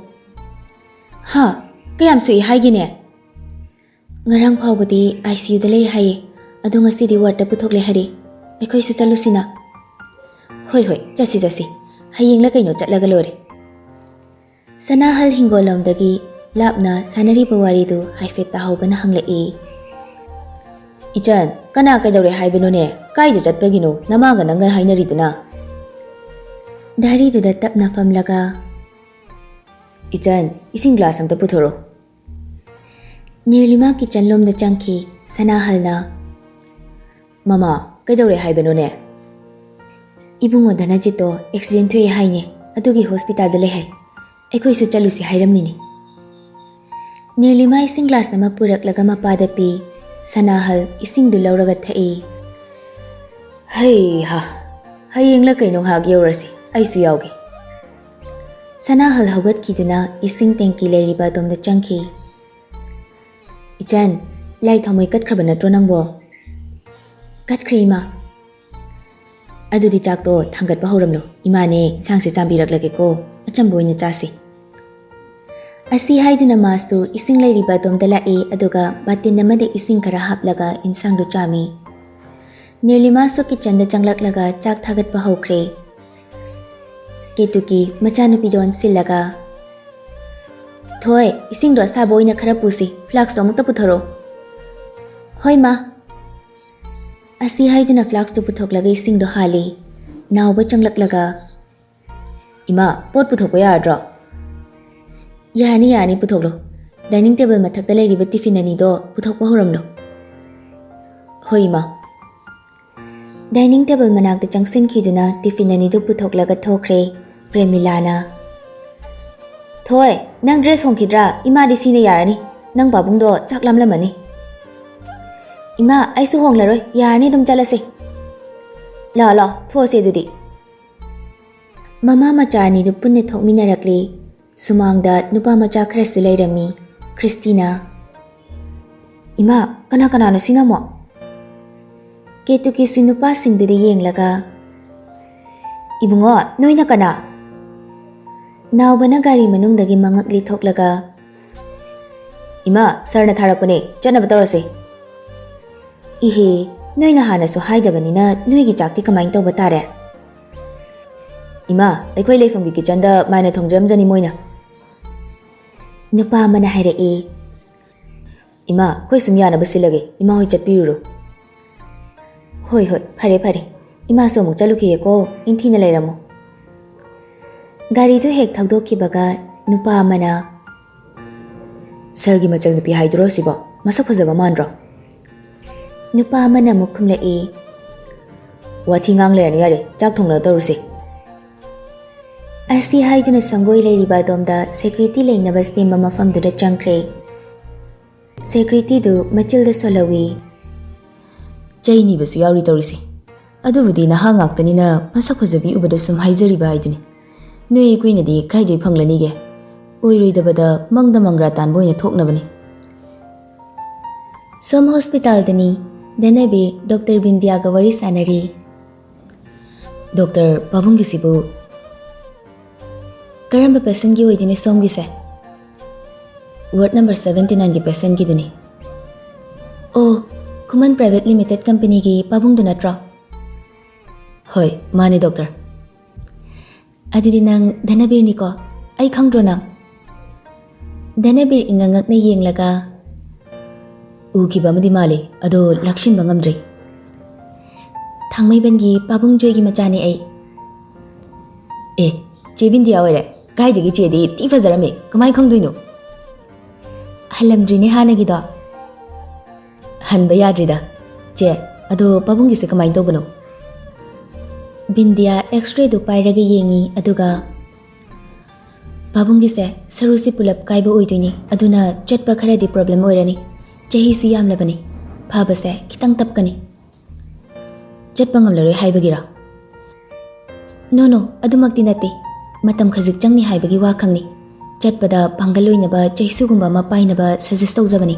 "ꯍꯥ? ꯀꯌꯥꯝ ꯁꯣꯛꯏ ꯍꯥꯏꯒꯦꯅꯦ?" "ꯉꯔꯥꯡ ꯐꯥꯎꯕꯗꯤ ꯑꯥꯏ ꯁꯤ ꯌꯨꯗ ꯂꯩ ꯍꯥꯏꯌꯦ, ꯑꯗꯣ ꯉꯁꯤꯗꯤ ꯋꯥꯔꯗꯇ ꯄꯨꯊꯣꯛꯂꯦ ꯍꯥꯏꯔꯦ꯫ ꯑꯩꯈꯣꯏꯁꯨ ꯆꯠꯂꯨꯁꯤꯅ?" "ꯍꯣꯏ, ꯍꯣꯏ, ꯆꯠꯁꯤ, ꯆꯠꯁꯤ꯫ ꯍꯌꯦꯡꯂ ꯀꯩꯅꯣ ꯆꯠꯂꯒ ꯂꯣꯏꯔꯦ꯫" ꯁꯅꯥꯍꯜ ꯍꯤꯡꯒꯣꯜꯂꯣꯝꯗꯒꯤ ꯂꯥꯞꯅ ꯁꯥꯟꯅꯔꯤꯕ ꯋꯥꯔꯤꯗꯨ ꯍꯥꯏꯐꯦꯠ ꯇꯥꯍꯧꯕꯅ ꯍꯪꯂꯛꯏ꯫ "ꯏꯆꯟ, ꯀꯅꯥ ꯀꯩꯗꯧꯔꯦ ꯍꯥꯏꯕꯅꯣꯅꯦ? ꯀꯥꯏꯗ ꯆꯠꯄꯒꯤꯅꯣ ꯅꯃꯥꯒ ꯅꯪꯒ ꯍꯥꯏꯅꯔꯤꯗꯨꯅ?" ꯗꯥꯏꯔꯤꯗꯨꯗ ꯇꯞꯅ ꯐꯝꯂꯒ, "ꯏꯆꯟ, ꯏꯁꯤꯡ ꯒ꯭ꯂꯥꯁ ꯑꯝꯇ ꯄꯨꯊꯣꯔꯛꯑꯣ꯫" ꯅꯤꯔꯂꯤꯃꯥ ꯀꯤꯆꯟꯂꯣꯝꯗ ꯆꯪꯈꯤ꯫ ꯁꯅꯥꯍꯜꯅ, "ꯃꯃꯥ, ꯀꯩꯗꯧꯔꯦ ꯍꯥꯏꯕꯅꯣꯅꯦ?" "ꯏꯕꯨꯡꯉꯣ ꯙꯅꯖꯤꯠꯇꯣ ꯑꯦꯛꯁꯤꯗꯦꯟ ꯊꯣꯛꯑꯦ ꯍꯥꯏꯅꯦ, ꯑꯗꯨꯒꯤ ꯍꯣꯁꯄꯤꯇꯥꯜꯗ ꯂꯩ ꯍꯥꯏ꯫ ꯑꯩꯈꯣꯏꯁꯨ ꯆꯠꯂꯨꯁꯤ ꯍꯥꯏꯔꯝꯃꯤꯅꯦ꯫" ꯅꯤꯔꯂꯤꯃꯥ ꯏꯁꯤꯡ ꯒ꯭ꯂꯥꯁ ꯑꯃ ꯄꯨꯔꯛꯂꯒ ꯃꯄꯥꯗ ꯄꯤ꯫ ꯁꯅꯥꯍꯜ ꯏꯁꯤꯡꯗꯨ ꯂꯧꯔꯒ ꯊꯛꯏ꯫ "ꯍꯩ ꯍꯥ, ꯍꯌꯦꯡꯂ ꯀꯩꯅꯣ ꯉꯥꯏꯍꯥꯛ ꯌꯧꯔꯁꯤ, ꯑꯩꯁꯨ ꯌꯥꯎꯒꯦ꯫" ꯁꯅꯥꯍꯜ ꯍꯧꯒꯠꯈꯤꯗꯨꯅ ꯏꯁꯤꯡ ꯇꯦꯡꯀꯤ ꯂꯩꯔꯤꯕ ꯑꯗꯣꯝꯗ ꯆꯪꯈꯤ꯫ "ꯏꯆꯟ, ꯂꯥꯏ ꯊꯥꯎꯃꯩ ꯀꯠꯈ꯭ꯔꯕ ꯅꯠꯇ꯭ꯔꯣ ꯅꯪꯕꯣ?" "ꯀꯠꯈ꯭ꯔꯦ, ꯏꯃꯥ꯫" "ꯑꯗꯨꯗꯤ ꯆꯥꯛꯇꯣ ꯊꯥꯡꯒꯠꯄ ꯍꯧꯔꯝꯂꯣ꯫ ꯏꯃꯥꯅꯦ ꯏꯟꯁꯥꯡꯁꯦ ꯆꯥꯝꯕꯤꯔꯛꯂꯒꯦꯀꯣ, ꯑꯆꯝꯕ ꯑꯣꯏꯅ ꯆꯥꯁꯤ꯫" ꯑꯁꯤ ꯍꯥꯏꯗꯨꯅ ꯃꯥꯁꯨ ꯏꯁꯤꯡ ꯂꯩꯔꯤꯕ ꯑꯗꯣꯝꯗ ꯂꯥꯛꯏ, ꯑꯗꯨꯒ ꯕꯥꯇꯤꯟ ꯑꯃꯗ ꯏꯁꯤꯡ ꯈꯔ ꯍꯥꯞꯂꯒ ꯏꯟꯁꯥꯡꯗꯨ ꯆꯥꯝꯃꯤ꯫ ꯅꯤꯔꯂꯤꯃꯥꯁꯨ ꯀꯤꯆꯟꯗ ꯆꯪꯂꯛꯂꯒ ꯆꯥꯛ ꯊꯥꯒꯠꯄ ꯍꯧꯈ꯭ꯔꯦ꯫ ꯀꯦꯇꯨꯀꯤ ꯃꯆꯥꯅꯨꯄꯤꯗꯣ ꯑꯣꯟꯁꯤꯜꯂꯒ, "ꯊꯣꯏ, ꯏꯁꯤꯡꯗꯣ ꯑꯁꯥꯕ ꯑꯣꯏꯅ ꯈꯔ ꯄꯨꯁꯤ, ꯐ꯭ꯂꯥꯛꯁꯇꯣ ꯑꯃꯨꯛꯇ ꯄꯨꯊꯣꯔꯛꯑꯣ꯫" "ꯍꯣꯏ, ꯃꯥ꯫" ꯑꯁꯤ ꯍꯥꯏꯗꯨꯅ ꯐ꯭ꯂꯥꯛꯁꯇꯨ ꯄꯨꯊꯣꯛꯂꯒ ꯏꯁꯤꯡꯗꯣ ꯍꯥꯜꯂꯤ꯫ ꯅꯥꯎꯕ ꯆꯪꯂꯛꯂꯒ, "ꯏꯃꯥ, ꯄꯣꯠ ꯄꯨꯊꯣꯛꯄ ꯌꯥꯔꯗ꯭ꯔꯣ?" "ꯌꯥꯔꯅꯤ, ꯌꯥꯔꯅꯤ, ꯄꯨꯊꯣꯛꯂꯣ꯫ ꯗꯥꯏꯅꯤꯡ ꯇꯦꯕꯜ ꯃꯊꯛꯇ ꯂꯩꯔꯤꯕ ꯇꯤꯐꯤꯟ ꯑꯅꯤꯗꯣ ꯄꯨꯊꯣꯛꯄ ꯍꯧꯔꯝꯂꯣ꯫" "ꯍꯣꯏ, ꯏꯃꯥ꯫" ꯗꯥꯏꯅꯤꯡ ꯇꯦꯕꯜ ꯃꯅꯥꯛꯇ ꯆꯪꯁꯤꯟꯈꯤꯗꯨꯅ ꯇꯤꯐꯤꯟ ꯑꯅꯤꯗꯨ ꯄꯨꯊꯣꯛꯂꯒ ꯊꯣꯛꯈ꯭ꯔꯦ꯫ ꯄ꯭ꯔꯦꯃꯤꯂꯥꯅ, "ꯊꯣꯏ, ꯅꯪ ꯗ꯭ꯔꯦꯁ ꯍꯣꯡꯈꯤꯗ꯭ꯔꯥ? ꯏꯃꯥꯗꯤ ꯁꯤꯅ ꯌꯥꯔꯅꯤ꯫ ꯅꯪ ꯄꯥꯕꯨꯡꯗꯣ ꯆꯥꯛ ꯂꯥꯝꯂꯝꯃꯅꯤ꯫" "ꯏꯃꯥ, ꯑꯩꯁꯨ ꯍꯣꯡꯂꯔꯣꯏ, ꯌꯥꯔꯅꯤ, ꯑꯗꯨꯝ ꯆꯠꯂꯁꯦ꯫" "ꯂꯥꯛꯑꯣ, ꯂꯥꯛꯑꯣ, ꯊꯣꯛꯑꯁꯦ ꯑꯗꯨꯗꯤ꯫" ꯃꯃꯥ ꯃꯆꯥ ꯑꯅꯤꯗꯨ ꯄꯨꯟꯅ ꯊꯣꯛꯃꯤꯟꯅꯔꯛꯂꯤ꯫ ꯁꯨꯃꯥꯡꯗ ꯅꯨꯄꯥ ꯃꯆꯥ ꯈꯔꯁꯨ ꯂꯩꯔꯝꯃꯤ꯫ ꯈ꯭ꯔꯤꯁꯇꯤꯅ, "ꯏꯃꯥ, ꯀꯅꯥ ꯀꯅꯥꯅꯣ ꯁꯤꯅ ꯑꯃꯨꯛ?" ꯀꯦꯇꯨꯀꯤꯁꯤ ꯅꯨꯄꯥꯁꯤꯡꯗꯨꯗ ꯌꯦꯡꯂꯒ, "ꯏꯕꯨꯡꯉꯣ, ꯅꯣꯏꯅ ꯀꯅꯥ?" ꯅꯥꯎꯕꯅ ꯒꯥꯔꯤ ꯃꯅꯨꯡꯗꯒꯤ ꯃꯉꯛ ꯂꯤꯊꯣꯛꯂꯒ, "ꯏꯃꯥ, ꯁꯥꯔꯅ ꯊꯥꯔꯛꯄꯅꯦ, ꯆꯠꯅꯕ ꯇꯧꯔꯁꯦ꯫" "ꯏꯍꯦ, ꯅꯣꯏꯅ ꯍꯥꯟꯅꯁꯨ ꯍꯥꯏꯗꯕꯅꯤꯅ ꯅꯣꯏꯒꯤ ꯆꯥꯛꯇꯤ ꯀꯃꯥꯏꯅ ꯇꯧꯕ ꯇꯥꯔꯦ?" "ꯏꯃꯥ, ꯑꯩꯈꯣꯏ ꯂꯩꯐꯝꯒꯤ ꯀꯤꯆꯟꯗ ꯃꯥꯏꯅ ꯊꯣꯡꯖꯔꯝꯖꯅꯤ ꯃꯣꯏꯅ꯫" ꯅꯨꯄꯥ ꯑꯃꯅ ꯍꯥꯏꯔꯛꯏ꯫ "ꯏꯃꯥ, ꯑꯩꯈꯣꯏ ꯁꯨꯝ ꯌꯥꯅꯕ ꯁꯤꯜꯂꯒꯦ, ꯏꯃꯥ ꯍꯣꯏ ꯆꯠꯄꯤꯔꯨꯔꯣ꯫" "ꯍꯣꯏ, ꯍꯣꯏ, ꯐꯔꯦ, ꯐꯔꯦ꯫ ꯏꯃꯥꯁꯨ ꯑꯃꯨꯛ ꯆꯠꯂꯨꯈꯤꯒꯦꯀꯣ, ꯏꯪꯊꯤꯅ ꯂꯩꯔꯝꯃꯣ꯫" ꯒꯥꯔꯤꯗꯨ ꯍꯦꯛ ꯊꯧꯗꯣꯛꯈꯤꯕꯒ ꯅꯨꯄꯥ ꯑꯃꯅ, "ꯁꯥꯔꯒꯤ ꯃꯆꯜ ꯅꯨꯄꯤ ꯍꯥꯏꯗꯨꯔꯣ ꯁꯤꯕꯣ? ꯃꯁꯛ ꯐꯖꯕ ꯃꯥꯟꯗ꯭ꯔꯣ?" ꯅꯨꯄꯥ ꯑꯃꯅ ꯑꯃꯨꯛ ꯈꯨꯝꯂꯛꯏ, "ꯋꯥꯊꯤ ꯉꯥꯡ ꯂꯩꯔꯅꯨ, ꯌꯥꯔꯦ, ꯆꯥꯛ ꯊꯣꯡꯅꯕ ꯇꯧꯔꯨꯁꯦ꯫" ꯑꯁꯤ ꯍꯥꯏꯗꯨꯅ ꯁꯪꯒꯣꯏ ꯂꯩꯔꯤꯕ ꯑꯗꯣꯝꯗ ꯁꯦꯀ꯭ꯌꯨꯔꯤꯇꯤ ꯂꯩꯅꯕ ꯁꯦꯝꯕ ꯃꯐꯝꯗꯨꯗ ꯆꯪꯈ꯭ꯔꯦ꯫ ꯁꯦꯀ꯭ꯌꯨꯔꯤꯇꯤꯗꯨ ꯃꯆꯤꯜꯗ ꯁꯣꯜꯍꯧꯏ꯫ "ꯆꯩ ꯅꯤꯕꯁꯨ ꯌꯥꯎꯔꯤ ꯇꯧꯔꯤꯁꯦ꯫ ꯑꯗꯨꯕꯨꯗꯤ ꯅꯍꯥ ꯉꯥꯛꯇꯅꯤꯅ ꯃꯁꯛ ꯐꯖꯕꯤ ꯎꯕꯗ ꯁꯨꯝ ꯍꯥꯏꯖꯔꯤꯕ ꯍꯥꯏꯗꯨꯅꯤ꯫ ꯅꯣꯏ ꯑꯩꯈꯣꯏꯅꯗꯤ ꯀꯥꯏꯗꯩ ꯐꯪꯂꯅꯤꯒꯦ? ꯑꯣꯏꯔꯣꯏꯗꯕꯗ ꯃꯪꯗ ꯃꯪꯒ꯭ꯔꯥ ꯇꯥꯟꯕ ꯑꯣꯏꯅ ꯊꯣꯛꯅꯕꯅꯤ꯫" ꯁꯣꯝ ꯍꯣꯁꯄꯤꯇꯥꯜꯗꯅꯤ꯫ ꯙꯅꯕꯤꯔ ꯗꯣꯛꯇꯔ ꯕꯤꯟꯗꯤꯌꯥꯒ ꯋꯥꯔꯤ ꯁꯥꯟꯅꯔꯤ꯫ "ꯗꯣꯛꯇꯔ, ꯄꯥꯕꯨꯡꯒꯤꯁꯤꯕꯨ ꯀꯔꯝꯕ ꯄꯦꯁꯦꯟꯒꯤ ꯑꯣꯏꯗꯣꯏꯅꯣ ꯁꯣꯝꯒꯤꯁꯦ?" "ꯋꯥꯔꯗ ꯅꯝꯕꯔ ꯁꯕꯦꯟꯇꯤ ꯅꯥꯏꯟꯒꯤ ꯄꯦꯁꯦꯟꯒꯤꯗꯨꯅꯤ꯫" "ꯑꯣ, ꯈꯨꯃꯟ ꯄ꯭ꯔꯥꯏꯚꯦꯠ ꯂꯤꯃꯤꯇꯦꯠ ꯀꯝꯄꯅꯤꯒꯤ ꯄꯥꯕꯨꯡꯗꯨ ꯅꯠꯇ꯭ꯔꯣ?" "ꯍꯣꯏ, ꯃꯥꯅꯦ ꯗꯣꯛꯇꯔ꯫" "ꯑꯗꯨꯗꯤ ꯅꯪ ꯙꯅꯕꯤꯔꯅꯤꯀꯣ? ꯑꯩ ꯈꯪꯗ꯭ꯔꯣ ꯅꯪ?" ꯙꯅꯕꯤꯔ ꯏꯉꯛ ꯉꯛꯅ ꯌꯦꯡꯂꯒ, "ꯎꯈꯤꯕ ꯑꯃꯗꯤ ꯃꯥꯜꯂꯤ, ꯑꯗꯣ ꯂꯥꯛꯁꯤꯟꯕ ꯉꯝꯗ꯭ꯔꯤ꯫" "ꯊꯥꯡꯃꯩꯕꯟꯒꯤ ꯄꯥꯕꯨꯡ ꯖꯣꯏꯒꯤ ꯃꯆꯥꯅꯦ ꯑꯩ꯫" "ꯑꯦ, ꯆꯦ ꯕꯤꯟꯗꯤꯌꯥ ꯑꯣꯏꯔꯦ? ꯀꯥꯏꯗꯒꯤ ꯆꯦꯗꯤ ꯊꯤ ꯐꯖꯔꯝꯃꯤ, ꯀꯃꯥꯏ ꯈꯪꯗꯣꯏꯅꯣ?" "ꯍꯜꯂꯝꯗ꯭ꯔꯤꯅꯦ ꯍꯥꯟꯅꯒꯤꯗꯣ꯫" "ꯍꯟꯕ ꯌꯥꯗ꯭ꯔꯤꯗ꯫ ꯆꯦ, ꯑꯗꯣ ꯄꯥꯕꯨꯡꯒꯤꯁꯦ ꯀꯃꯥꯏꯅ ꯇꯧꯕꯅꯣ?" ꯕꯤꯟꯗꯤꯌꯥ ꯑꯦꯛꯁ-ꯔꯦꯗꯨ ꯄꯥꯏꯔꯒ ꯌꯦꯡꯉꯤ, ꯑꯗꯨꯒ, "ꯄꯥꯕꯨꯡꯒꯤꯁꯦ ꯁꯔꯨꯁꯤ ꯄꯨꯂꯞ ꯀꯥꯏꯕ ꯑꯣꯏꯗꯣꯏꯅꯤ, ꯑꯗꯨꯅ ꯆꯠꯄ ꯈꯔꯗꯤ ꯄ꯭ꯔꯣꯕ꯭ꯂꯦꯝ ꯑꯣꯏꯔꯅꯤ꯫ ꯆꯍꯤꯁꯨ ꯌꯥꯝꯂꯕꯅꯤ, ꯐꯕꯁꯦ ꯈꯤꯇꯪ ꯇꯞꯀꯅꯤ꯫" "ꯆꯠꯄ ꯉꯝꯂꯔꯣꯏ ꯍꯥꯏꯕꯒꯤꯔꯣ?" "ꯅꯣ, ꯅꯣ, ꯑꯗꯨꯃꯛꯇꯤ ꯅꯠꯇꯦ꯫ ꯃꯇꯝ ꯈꯖꯤꯛ ꯆꯪꯅꯤ ꯍꯥꯏꯕꯒꯤ ꯋꯥ ꯈꯪꯅꯤ꯫ ꯆꯠꯄꯗ ꯄꯥꯡꯒꯜ ꯑꯣꯏꯅꯕ ꯆꯩꯁꯨꯒꯨꯝꯕ ꯑꯃ ꯄꯥꯏꯅꯕ suggest ꯇꯧꯖꯕꯅꯤ꯫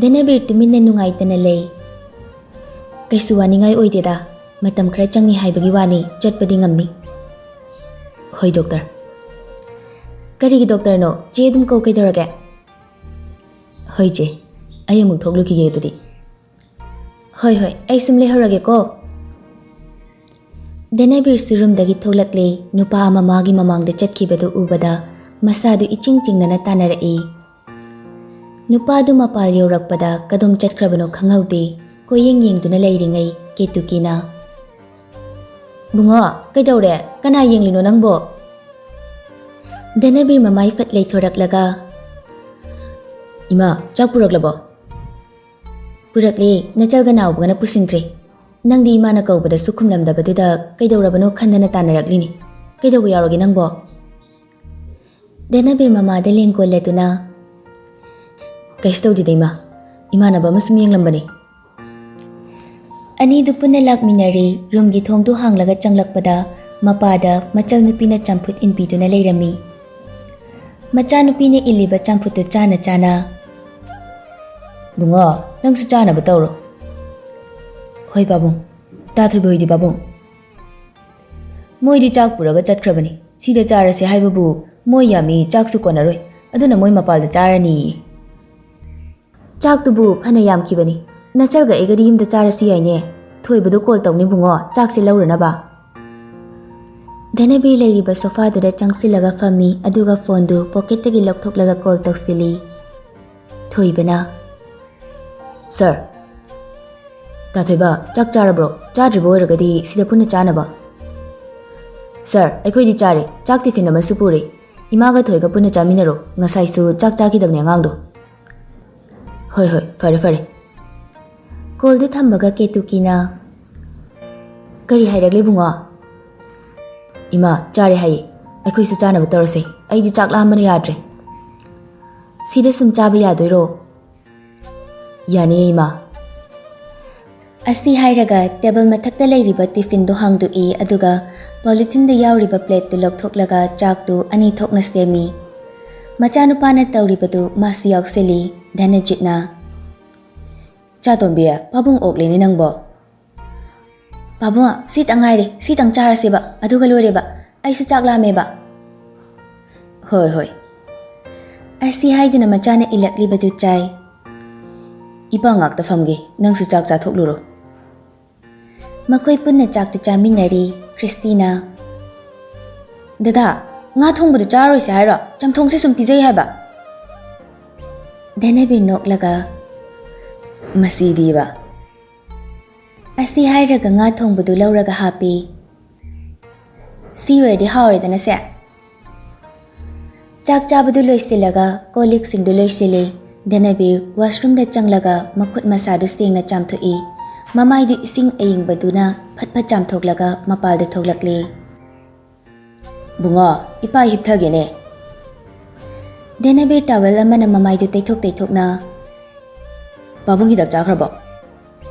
ꯙꯅꯕꯤꯔ ꯇꯨꯃꯤꯟꯅ ꯅꯨꯡꯉꯥꯏꯇꯅ ꯂꯩ꯫ "ꯀꯩꯁꯨ ꯋꯥꯅꯤꯡꯉꯥꯏ ꯑꯣꯏꯗꯦꯗ, ꯃꯇꯝ ꯈꯔ ꯆꯪꯉꯤ ꯍꯥꯏꯕꯒꯤ ꯋꯥꯅꯤ, ꯆꯠꯄꯗꯤ ꯉꯝꯅꯤ꯫" "ꯍꯣꯏ ꯗꯣꯛꯇꯔ꯫" "ꯀꯔꯤꯒꯤ ꯗꯣꯛꯇꯔꯅꯣ? ꯆꯦ ꯑꯗꯨꯝ ꯀꯧ, ꯀꯩꯗꯧꯔꯒꯦ?" "ꯍꯣꯏ ꯆꯦ, ꯑꯩ ꯑꯃꯨꯛ ꯊꯣꯛꯂꯨꯈꯤꯒꯦ ꯑꯗꯨꯗꯤ꯫" "ꯍꯣꯏ ꯍꯣꯏ, ꯑꯩ ꯁꯨꯝ ꯂꯩꯍꯧꯔꯒꯦꯀꯣ꯫" ꯙꯅꯕꯤꯔꯁꯨ ꯔꯨꯝꯗꯒꯤ ꯊꯣꯛꯂꯛꯂꯦ꯫ ꯅꯨꯄꯥ ꯑꯃ ꯃꯥꯒꯤ ꯃꯃꯥꯡꯗ ꯆꯠꯈꯤꯕꯗꯨ ꯎꯕꯗ ꯃꯁꯥꯗꯨ ꯏꯆꯤꯡ ꯆꯤꯡꯅꯅ ꯇꯥꯟꯅꯔꯛꯏ꯫ ꯅꯨꯄꯥꯗꯨ ꯃꯄꯥꯜ ꯌꯧꯔꯛꯄꯗ ꯀꯗꯣꯝ ꯆꯠꯈ꯭ꯔꯕꯅꯣ ꯈꯪꯍꯧꯗꯦ꯫ ꯀꯣꯏꯌꯦꯡ ꯌꯦꯡꯗꯨꯅ ꯂꯩꯔꯤꯉꯩ ꯀꯦꯇꯨꯀꯤꯅ, "ꯕꯨꯡꯉꯣ, ꯀꯩꯗꯧꯔꯦ? ꯀꯅꯥ ꯌꯦꯡꯂꯤꯅꯣ ꯅꯪꯕꯣ?" ꯙꯅꯕꯤꯔ ꯃꯃꯥꯏ ꯐꯠ ꯂꯩꯊꯣꯔꯛꯂꯒ, "ꯏꯃꯥ, ꯆꯥꯛ ꯄꯨꯔꯛꯂꯕꯣ?" "ꯄꯨꯔꯛꯂꯦ, ꯅꯆꯜꯒ ꯅꯥꯎꯕꯒꯅ ꯄꯨꯁꯤꯟꯈ꯭ꯔꯦ꯫ ꯅꯪꯗꯤ ꯏꯃꯥꯅ ꯀꯧꯕꯗꯁꯨ ꯈꯨꯝꯂꯝꯗꯕꯗꯨꯗ ꯀꯩꯗꯧꯔꯕꯅꯣ ꯈꯟꯗꯅ ꯇꯥꯟꯅꯔꯛꯂꯤꯅꯤ꯫ ꯀꯩꯗꯧꯕ ꯌꯥꯎꯔꯒꯦ ꯅꯪꯕꯣ?" ꯙꯅꯕꯤꯔ ꯃꯃꯥꯗ ꯂꯦꯡꯒꯣꯜꯂꯗꯨꯅ, "ꯀꯩꯁꯨ ꯇꯧꯗꯦꯗ ꯏꯃꯥ, ꯏꯃꯥꯟꯅꯕ ꯑꯃ ꯁꯨꯝ ꯌꯦꯡꯂꯝꯕꯅꯤ꯫" ꯑꯅꯤꯗꯨ ꯄꯨꯟꯅ ꯂꯥꯛꯃꯤꯟꯅꯔꯦ꯫ ꯔꯨꯝꯒꯤ ꯊꯣꯡꯗꯨ ꯍꯥꯡꯂꯒ ꯆꯪꯂꯛꯄꯗ ꯃꯄꯥꯗ ꯃꯆꯜ ꯅꯨꯄꯤꯅ ꯆꯝꯐꯨꯠ ꯏꯟꯕꯤꯗꯨꯅ ꯂꯩꯔꯝꯃꯤ꯫ ꯃꯆꯥꯅꯨꯄꯤꯅ ꯏꯜꯂꯤꯕ ꯆꯝꯐꯨꯠꯇꯨ ꯆꯥꯅ ꯆꯥꯅ, "ꯕꯨꯡꯉꯣ, ꯅꯪꯁꯨ ꯆꯥꯅꯕ ꯇꯧꯔꯣ꯫" "ꯍꯣꯏ ꯄꯥꯕꯨꯡ꯫ ꯇꯥ ꯊꯣꯏꯕ ꯍꯣꯏꯗꯤ ꯄꯥꯕꯨꯡ?" "ꯃꯣꯏꯗꯤ ꯆꯥꯛ ꯄꯨꯔꯒ ꯆꯠꯈ꯭ꯔꯕꯅꯤ꯫ ꯁꯤꯗ ꯆꯥꯔꯁꯦ ꯍꯥꯏꯕꯕꯨ ꯃꯣꯏ ꯌꯥꯝꯃꯤ, ꯆꯥꯛꯁꯨ ꯀꯣꯟꯅꯔꯣꯏ, ꯑꯗꯨꯅ ꯃꯣꯏ ꯃꯄꯥꯜꯗ ꯆꯥꯔꯅꯤꯌꯦ꯫" "ꯆꯥꯛꯇꯨꯕꯨ ꯐꯅ ꯌꯥꯝꯈꯤꯕꯅꯤ꯫ ꯅꯆꯜꯒ ꯑꯩꯒꯗꯤ ꯌꯨꯝꯗ ꯆꯥꯔꯁꯨ ꯌꯥꯏꯅꯦ꯫ ꯊꯣꯏꯕꯗꯨ call ꯇꯧꯅꯤ ꯕꯨꯡꯉꯣ, ꯆꯥꯛꯁꯦ ꯂꯧꯔꯨꯅꯕ꯫" ꯙꯅꯕꯤꯔ ꯂꯩꯔꯤꯕ sofaꯗꯨꯗ ꯆꯪꯁꯤꯜꯂꯒ ꯐꯝꯃꯤ, ꯑꯗꯨꯒ phoneꯗꯨ pocketꯇꯒꯤ ꯂꯧꯊꯣꯛꯂꯒ call ꯇꯧꯁꯤꯜꯂꯤ꯫ ꯊꯣꯏꯕꯅ, "Sir꯫" "ꯇꯥ ꯊꯣꯏꯕ, ꯆꯥꯛ ꯆꯥꯔꯕ꯭ꯔꯣ? ꯆꯥꯗ꯭ꯔꯤꯕ ꯑꯣꯏꯔꯒꯗꯤ ꯁꯤꯗ ꯄꯨꯟꯅ ꯆꯥꯅꯕ꯫" "Sir, ꯑꯩꯈꯣꯏꯗꯤ ꯆꯥꯔꯦ꯫ ꯆꯥꯛ tiffin ꯑꯃꯁꯨ ꯄꯨꯔꯦ꯫ ꯏꯃꯥꯒ ꯊꯣꯏꯒ ꯄꯨꯟꯅ ꯆꯥꯃꯤꯟꯅꯔꯣ꯫ ꯉꯁꯥꯏꯁꯨ ꯆꯥꯛ ꯆꯥꯈꯤꯗꯕꯅꯦ ꯑꯉꯥꯡꯗꯣ꯫" "ꯍꯣꯏ ꯍꯣꯏ, ꯐꯔꯦ ꯐꯔꯦ꯫" Callꯗꯨ ꯊꯝꯕꯒ ꯀꯦꯇꯨꯀꯤꯅ, "ꯀꯔꯤ ꯍꯥꯏꯔꯛꯂꯦ ꯕꯨꯡꯉꯣ?" "ꯏꯃꯥ, ꯆꯥꯔꯦ ꯍꯥꯏꯌꯦ꯫ ꯑꯩꯈꯣꯏꯁꯨ ꯆꯥꯅꯕ ꯇꯧꯔꯁꯦ꯫ ꯑꯩꯗꯤ ꯆꯥꯛ ꯂꯥꯝꯕꯅ ꯌꯥꯗ꯭ꯔꯦ꯫" "ꯁꯤꯗ ꯁꯨꯝ ꯆꯥꯕ ꯌꯥꯗꯣꯏꯔꯣ?" "ꯌꯥꯅꯤꯌꯦ ꯏꯃꯥ꯫" ꯑꯁꯤ ꯍꯥꯏꯔꯒ ꯇꯦꯕꯜ ꯃꯊꯛꯇ ꯂꯩꯔꯤꯕ ꯇꯤꯐꯤꯟꯗꯨ ꯍꯥꯡꯗꯣꯛꯏ, ꯑꯗꯨꯒ ꯄꯣꯂꯤꯊꯤꯟꯗ ꯌꯥꯎꯔꯤꯕ ꯄ꯭ꯂꯦꯠꯇꯨ ꯂꯧꯊꯣꯛꯂꯒ ꯆꯥꯛꯇꯨ ꯑꯅꯤ ꯊꯣꯛꯅ ꯁꯦꯝꯃꯤ꯫ ꯃꯆꯥꯅꯨꯄꯥꯅ ꯇꯧꯔꯤꯕꯗꯨ ꯃꯥꯁꯨ ꯌꯥꯎꯁꯤꯜꯂꯤ꯫ ꯙꯅꯖꯤꯠꯅ, "ꯆꯥꯇꯣꯝꯕꯤ, ꯄꯥꯕꯨꯡ ꯑꯣꯛꯂꯦꯅꯦ ꯅꯪꯕꯣ?" "ꯄꯥꯕꯨꯡ, ꯁꯤꯇꯪ ꯉꯥꯏꯔꯦ, ꯁꯤꯇꯪ ꯆꯥꯔꯁꯦꯕ, ꯑꯗꯨꯒ ꯂꯣꯏꯔꯦꯕ꯫ ꯑꯩꯁꯨ ꯆꯥꯛ ꯂꯥꯝꯃꯦꯕ꯫" "ꯍꯣꯏ, ꯍꯣꯏ꯫" ꯑꯁꯤ ꯍꯥꯏꯗꯨꯅ ꯃꯆꯥꯅ ꯏꯜꯂꯛꯂꯤꯕꯗꯨ ꯆꯥꯏ꯫ "ꯏꯄꯥ ꯉꯥꯛꯇ ꯐꯝꯒꯦ, ꯅꯪꯁꯨ ꯆꯥꯛ ꯆꯥꯊꯣꯛꯂꯨꯔꯣ꯫" ꯃꯈꯣꯏ ꯄꯨꯟꯅ ꯆꯥꯛꯇꯨ ꯆꯥꯃꯤꯟꯅꯔꯤ꯫ ꯈ꯭ꯔꯤꯁꯇꯤꯅ, "ꯗꯗꯥ, ꯉꯥ ꯊꯣꯡꯕꯗꯨ ꯆꯥꯔꯣꯏꯁꯦ ꯍꯥꯏꯔꯣ? ꯆꯝꯊꯣꯡꯁꯦ ꯁꯨꯝ ꯄꯤꯖꯩ ꯍꯥꯏꯕ꯫" ꯙꯅꯕꯤꯔ ꯅꯣꯛꯂꯒ, "ꯃꯁꯤꯗꯤꯕ꯫" ꯑꯁꯤ ꯍꯥꯏꯔꯒ ꯉꯥ ꯊꯣꯡꯕꯗꯨ ꯂꯧꯔꯒ ꯍꯥꯞꯄꯤ꯫ "ꯁꯤ ꯑꯣꯏꯔꯗꯤ ꯍꯥꯎꯔꯦꯗꯅ ꯁꯦ꯫" ꯆꯥꯛ ꯆꯥꯕꯗꯨ ꯂꯣꯏꯁꯤꯜꯂꯒ ꯀꯣꯜ ꯂꯤꯛꯁꯤꯡꯗꯨ ꯂꯣꯏꯁꯤꯜꯂꯤ꯫ ꯙꯅꯕꯤꯔ ꯋꯥꯁꯔꯨꯝꯗ ꯆꯪꯂꯒ ꯃꯈꯨꯠ ꯃꯁꯥꯗꯨ ꯁꯦꯡꯅ ꯆꯥꯝꯊꯣꯛꯏ꯫ ꯃꯃꯥꯏꯗꯨ ꯏꯁꯤꯡ ꯑꯏꯪꯕꯗꯨꯅ ꯐꯠ ꯐꯠ ꯆꯥꯝꯊꯣꯛꯂꯒ ꯃꯄꯥꯜꯗ ꯊꯣꯛꯂꯛꯂꯤ꯫ "ꯕꯨꯡꯉꯣ, ꯏꯄꯥ ꯍꯤꯞꯊꯒꯦꯅꯦ꯫" ꯙꯅꯕꯤꯔ ꯇꯥꯋꯦꯜ ꯑꯃꯅ ꯃꯃꯥꯏꯗꯨ ꯇꯩꯊꯣꯛ ꯇꯩꯊꯣꯛꯅ, "ꯄꯥꯕꯨꯡ ꯍꯤꯗꯥꯛ ꯆꯥꯈ꯭ꯔꯕꯣ?"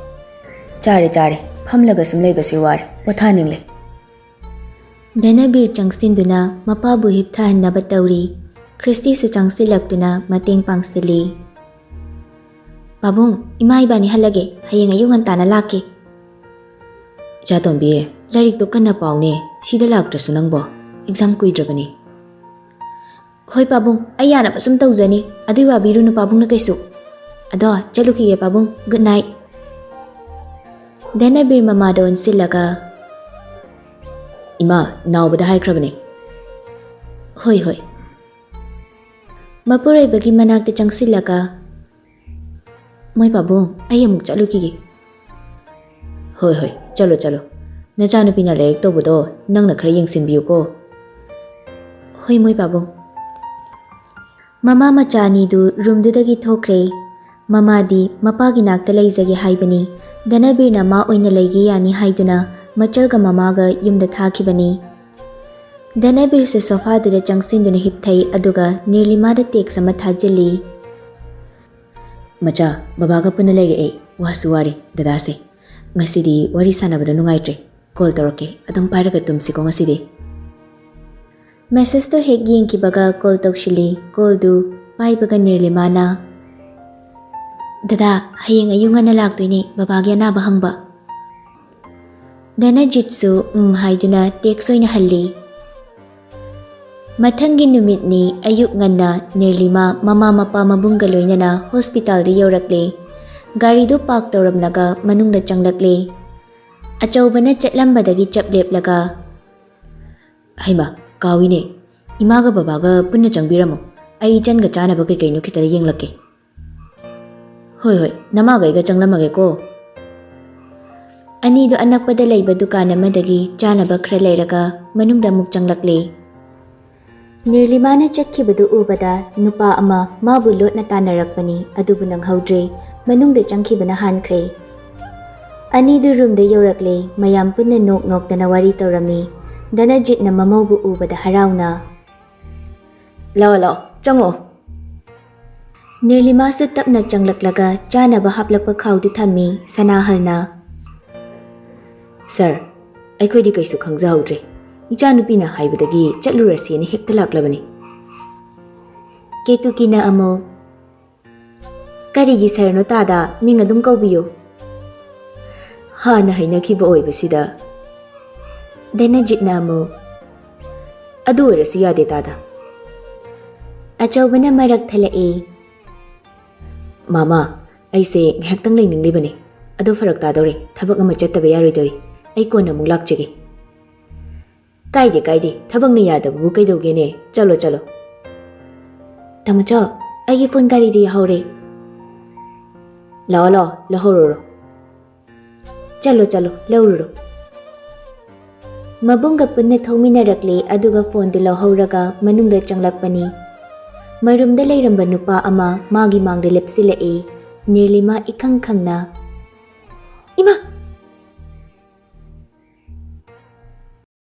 "ꯆꯥꯔꯦ, ꯆꯥꯔꯦ꯫ ꯐꯝꯂꯒ ꯁꯨꯝ ꯂꯩꯕꯁꯦ ꯋꯥꯔꯦ꯫ ꯄꯣꯊꯥꯅꯤꯡꯂꯦ꯫" ꯙꯅꯕꯤꯔ ꯆꯪꯁꯤꯟꯗꯨꯅ ꯃꯄꯥꯕꯨ ꯍꯤꯞꯊꯍꯟꯅꯕ ꯇꯧꯔꯤ꯫ ꯈ꯭ꯔꯤꯁꯇꯤꯁꯨ ꯆꯪꯁꯤꯜꯂꯛꯇꯨꯅ ꯃꯇꯦꯡ ꯄꯥꯡꯁꯤꯜꯂꯤ꯫ "ꯄꯥꯕꯨꯡ, ꯏꯃꯥ ꯏꯕꯥꯅꯤ ꯍꯜꯂꯒꯦ꯫ ꯍꯌꯦꯡ ꯑꯌꯨꯛ ꯉꯟꯇꯥꯅ ꯂꯥꯛꯀꯦ꯫" "ꯏꯆꯥꯇꯣꯝꯕꯤ, ꯂꯥꯏꯔꯤꯛꯇꯣ ꯀꯟꯅ ꯄꯥꯎꯅꯦ꯫ ꯁꯤꯗ ꯂꯥꯛꯇ꯭ꯔꯁꯨ ꯅꯪꯕꯣ꯫ ꯑꯦꯛꯖꯥꯝ ꯀꯨꯏꯗ꯭ꯔꯕꯅꯤ꯫" "ꯍꯣꯏ ꯄꯥꯕꯨꯡ, ꯑꯩ ꯌꯥꯅꯕ ꯁꯨꯝ ꯇꯧꯖꯅꯤ꯫ ꯑꯗꯨꯏ ꯋꯥꯕꯤꯔꯨꯅꯨ ꯄꯥꯕꯨꯡꯅ ꯀꯩꯁꯨ꯫ ꯑꯗꯣ ꯆꯠꯂꯨꯈꯤꯒꯦ ꯄꯥꯕꯨꯡ, ꯒꯨꯗ ꯅꯥꯏꯠ꯫" ꯙꯅꯕꯤꯔ ꯃꯃꯥꯗ ꯑꯣꯟꯁꯤꯜꯂꯒ, "ꯏꯃꯥ, ꯅꯥꯎꯕꯗ ꯍꯥꯏꯈ꯭ꯔꯕꯅꯦ꯫" "ꯍꯣꯏ, ꯍꯣꯏ꯫" ꯃꯄꯨꯔꯣꯏꯕꯒꯤ ꯃꯅꯥꯛꯇ ꯆꯪꯁꯤꯜꯂꯒ, "ꯃꯣꯏ ꯄꯥꯕꯨꯡ, ꯑꯩ ꯑꯃꯨꯛ ꯆꯠꯂꯨꯈꯤꯒꯦ꯫" "ꯍꯣꯏ, ꯍꯣꯏ, ꯆꯠꯂꯣ, ꯆꯠꯂꯣ꯫ ꯅꯆꯥꯅꯨꯄꯤꯅ ꯂꯥꯏꯔꯤꯛ ꯇꯧꯕꯗꯣ ꯅꯪꯅ ꯈꯔ ꯌꯦꯡꯁꯤꯟꯕꯤꯌꯨꯀꯣ꯫" "ꯍꯣꯏ, ꯃꯣꯏ ꯄꯥꯕꯨꯡ꯫" ꯃꯃꯥ ꯃꯆꯥ ꯑꯅꯤꯗꯨ ꯔꯨꯝꯗꯨꯗꯒꯤ ꯊꯣꯛꯈ꯭ꯔꯦ꯫ ꯃꯃꯥꯗꯤ ꯃꯄꯥꯒꯤ ꯅꯥꯛꯇ ꯂꯩꯖꯒꯦ ꯍꯥꯏꯕꯅꯤ꯫ ꯙꯅꯕꯤꯔꯅ ꯃꯥ ꯑꯣꯏꯅ ꯂꯩꯒꯦ ꯌꯥꯅꯤ ꯍꯥꯏꯗꯨꯅ ꯃꯆꯜꯒ ꯃꯃꯥꯒ ꯌꯨꯝꯗ ꯊꯥꯈꯤꯕꯅꯤ꯫ ꯙꯅꯕꯤꯔꯁꯨ ꯁꯣꯐꯥꯗꯨꯗ ꯆꯪꯁꯤꯟꯗꯨꯅ ꯍꯤꯞꯊꯩ, ꯑꯗꯨꯒ ꯅꯤꯔꯂꯤꯃꯥꯗ ꯇꯦꯛꯁ ꯑꯃ ꯊꯥꯖꯤꯜꯂꯤ꯫ "ꯃꯆꯥ, ꯕꯕꯥꯒ ꯄꯨꯟꯅ ꯂꯩꯔꯛꯑꯦ꯫ ꯋꯥꯁꯨ ꯋꯥꯔꯦ ꯗꯗꯥꯁꯦ꯫ "ꯉꯁꯤꯗꯤ ꯋꯥꯔꯤ ꯁꯥꯟꯅꯕꯗꯣ ꯅꯨꯡꯉꯥꯏꯇ꯭ꯔꯦ꯫ ꯀꯣꯜ ꯇꯧꯔꯛꯀꯦ꯫ ꯑꯗꯨꯝ ꯄꯥꯏꯔꯒ ꯇꯨꯝꯁꯤꯀꯣ ꯉꯁꯤꯗꯤ꯫" ꯃꯦꯁꯦꯖꯇꯣ ꯍꯦꯛ ꯌꯦꯡꯈꯤꯕꯒ ꯀꯣꯜ ꯇꯧꯁꯤꯜꯂꯤ꯫ ꯀꯣꯜꯗꯨ ꯄꯥꯏꯕꯒ ꯅꯤꯔꯂꯤꯃꯥꯅ, "ꯗꯗꯥ, ꯍꯌꯦꯡ ꯑꯌꯨꯛ ꯉꯟꯅ ꯂꯥꯛꯇꯣꯏꯅꯦ, ꯕꯕꯥꯒꯤ ꯑꯅꯥꯕ ꯍꯪꯕ꯫" ꯙꯅꯖꯤꯠꯁꯨ ꯎꯝ ꯍꯥꯏꯗꯨꯅ ꯇꯦꯛꯁ ꯑꯣꯏꯅ ꯍꯜꯂꯤ꯫ ꯃꯊꯪꯒꯤ ꯅꯨꯃꯤꯠꯅꯤ꯫ ꯑꯌꯨꯛ ꯉꯟꯅ ꯅꯤꯔꯂꯤꯃꯥ ꯃꯃꯥ ꯃꯄꯥ ꯃꯕꯨꯡꯒ ꯂꯣꯏꯅꯅ ꯍꯣꯁꯄꯤꯇꯥꯜꯗ ꯌꯧꯔꯛꯂꯦ꯫ ꯒꯥꯔꯤꯗꯨ ꯄꯥꯔꯛ ꯇꯧꯔꯝꯂꯒ ꯃꯅꯨꯡꯗ ꯆꯪꯂꯛꯂꯦ꯫ ꯑꯆꯧꯕꯅ ꯆꯠꯂꯝꯕꯗꯒꯤ ꯆꯞ ꯂꯦꯞꯂꯒ, "ꯍꯩꯃꯥ, ꯀꯥꯎꯏꯅꯦ꯫ ꯏꯃꯥꯒ ꯕꯕꯥꯒ ꯄꯨꯟꯅ ꯆꯪꯕꯤꯔꯝꯃꯣ꯫ ꯑꯩ ꯏꯆꯟꯒ ꯆꯥꯅꯕ ꯀꯩ ꯀꯩꯅꯣ ꯈꯤꯇ ꯌꯦꯡꯂꯛꯀꯦ꯫" "ꯍꯣꯏ, ꯍꯣꯏ, ꯅꯃꯥꯒ ꯑꯩꯒ ꯆꯪꯂꯝꯃꯒꯦꯀꯣ꯫" ꯑꯅꯤꯗꯨ ꯑꯅꯛꯄꯗ ꯂꯩꯕ ꯗꯨꯀꯥꯟ ꯑꯃꯗꯒꯤ ꯆꯥꯅꯕ ꯈꯔ ꯂꯩꯔꯒ ꯃꯅꯨꯡꯗ ꯑꯃꯨꯛ ꯆꯪꯂꯛꯂꯦ꯫ ꯅꯤꯔꯂꯤꯃꯥꯅ ꯆꯠꯈꯤꯕꯗꯨ ꯎꯕꯗ ꯅꯨꯄꯥ ꯑꯃ ꯃꯥꯕꯨ ꯂꯣꯠꯅ ꯇꯥꯟꯅꯔꯛꯄꯅꯤ, ꯑꯗꯨꯕꯨ ꯅꯪꯍꯧꯗ꯭ꯔꯦ꯫ ꯃꯅꯨꯡꯗ ꯆꯪꯈꯤꯕꯅ ꯍꯥꯟꯈ꯭ꯔꯦ꯫ ꯑꯅꯤꯗꯨ ꯔꯨꯝꯗ ꯌꯧꯔꯛꯂꯦ꯫ ꯃꯌꯥꯝ ꯄꯨꯟꯅ ꯅꯣꯛ ꯅꯣꯛꯇꯅ ꯋꯥꯔꯤ ꯇꯧꯔꯝꯃꯤ꯫ ꯙꯅꯖꯤꯠꯅ ꯃꯃꯧꯕꯨ ꯎꯕꯗ ꯍꯔꯥꯎꯅ, "ꯂꯥꯛꯑꯣ, ꯂꯥꯛꯑꯣ, ꯆꯪꯉꯛꯑꯣ꯫" ꯅꯤꯔꯂꯤꯃꯥꯁꯨ ꯇꯞꯅ ꯆꯪꯂꯛꯂꯒ ꯆꯥꯅꯕ ꯍꯥꯞꯂꯛꯄ ꯈꯥꯎꯗꯨ ꯊꯝꯃꯤ꯫ ꯁꯅꯥꯍꯜꯅ, "ꯁꯥꯔ, ꯑꯩꯈꯣꯏꯗꯤ ꯀꯩꯁꯨ ꯈꯪꯖꯍꯧꯗ꯭ꯔꯦ꯫ ꯏꯆꯥꯅꯨꯄꯤꯅ ꯍꯥꯏꯕꯗꯒꯤ ꯆꯠꯂꯨꯔꯁꯦꯅ ꯍꯦꯛꯇ ꯂꯥꯛꯂꯕꯅꯤ꯫" ꯀꯦꯇꯨꯀꯤꯅ ꯑꯃꯨꯛ, "ꯀꯔꯤꯒꯤ ꯁꯥꯔꯅꯣ ꯇꯥꯗ? ꯃꯤꯡ ꯑꯗꯨꯝ ꯀꯧꯕꯤꯌꯨ꯫" ꯍꯥꯟꯅ ꯍꯩꯅꯈꯤꯕ ꯑꯣꯏꯕꯁꯤꯗ꯫ ꯙꯅꯖꯤꯠꯅ ꯑꯃꯨꯛ, "ꯑꯗꯨ ꯑꯣꯏꯔꯁꯨ ꯌꯥꯗꯦ ꯇꯥꯗ꯫" ꯑꯆꯧꯕꯅ ꯃꯔꯛ ꯊꯠꯂꯛꯏ꯫ "ꯃꯥꯃꯥ, ꯑꯩꯁꯦ ꯉꯥꯏꯍꯥꯛꯇꯪ ꯂꯩꯅꯤꯡꯂꯤꯕꯅꯤ꯫ ꯑꯗꯣ ꯐꯔꯛ ꯇꯥꯗꯧꯔꯦ, ꯊꯕꯛ ꯑꯃ ꯆꯠꯇꯕ ꯌꯥꯔꯣꯏꯗꯧꯔꯤ꯫ ꯑꯩ ꯀꯣꯟꯅ ꯑꯃꯨꯛ ꯂꯥꯛꯆꯒꯦ꯫" "ꯀꯥꯏꯗꯦ, ꯀꯥꯏꯗꯦ, ꯊꯕꯛꯅ ꯌꯥꯗꯕꯕꯨ ꯀꯩꯗꯧꯒꯦꯅꯦ? ꯆꯠꯂꯣ, ꯆꯠꯂꯣ꯫" "ꯇꯥꯃꯣꯆꯧ, ꯑꯩꯒꯤ ꯐꯣꯟ ꯒꯥꯔꯤꯗ ꯌꯥꯍꯧꯔꯦ꯫" "ꯂꯥꯛꯑꯣ, ꯂꯥꯛꯑꯣ, ꯂꯧꯍꯧꯔꯨꯔꯣ꯫ ꯆꯠꯂꯣ, ꯆꯠꯂꯣ, ꯂꯧꯔꯨꯔꯣ꯫" ꯃꯕꯨꯡꯒ ꯄꯨꯟꯅ ꯊꯧꯃꯤꯟꯅꯔꯛꯂꯦ, ꯑꯗꯨꯒ ꯐꯣꯟꯗꯨ ꯂꯧꯍꯧꯔꯒ ꯃꯅꯨꯡꯗ ꯆꯪꯂꯛꯄꯅꯤ꯫ ꯃꯔꯨꯝꯗ ꯂꯩꯔꯝꯕ ꯅꯨꯄꯥ ꯑꯃ ꯃꯥꯒꯤ ꯃꯥꯡꯗ ꯂꯦꯞꯁꯤꯜꯂꯛꯏ꯫ ꯅꯤꯔꯂꯤꯃꯥ ꯏꯈꯪ ꯈꯪꯅ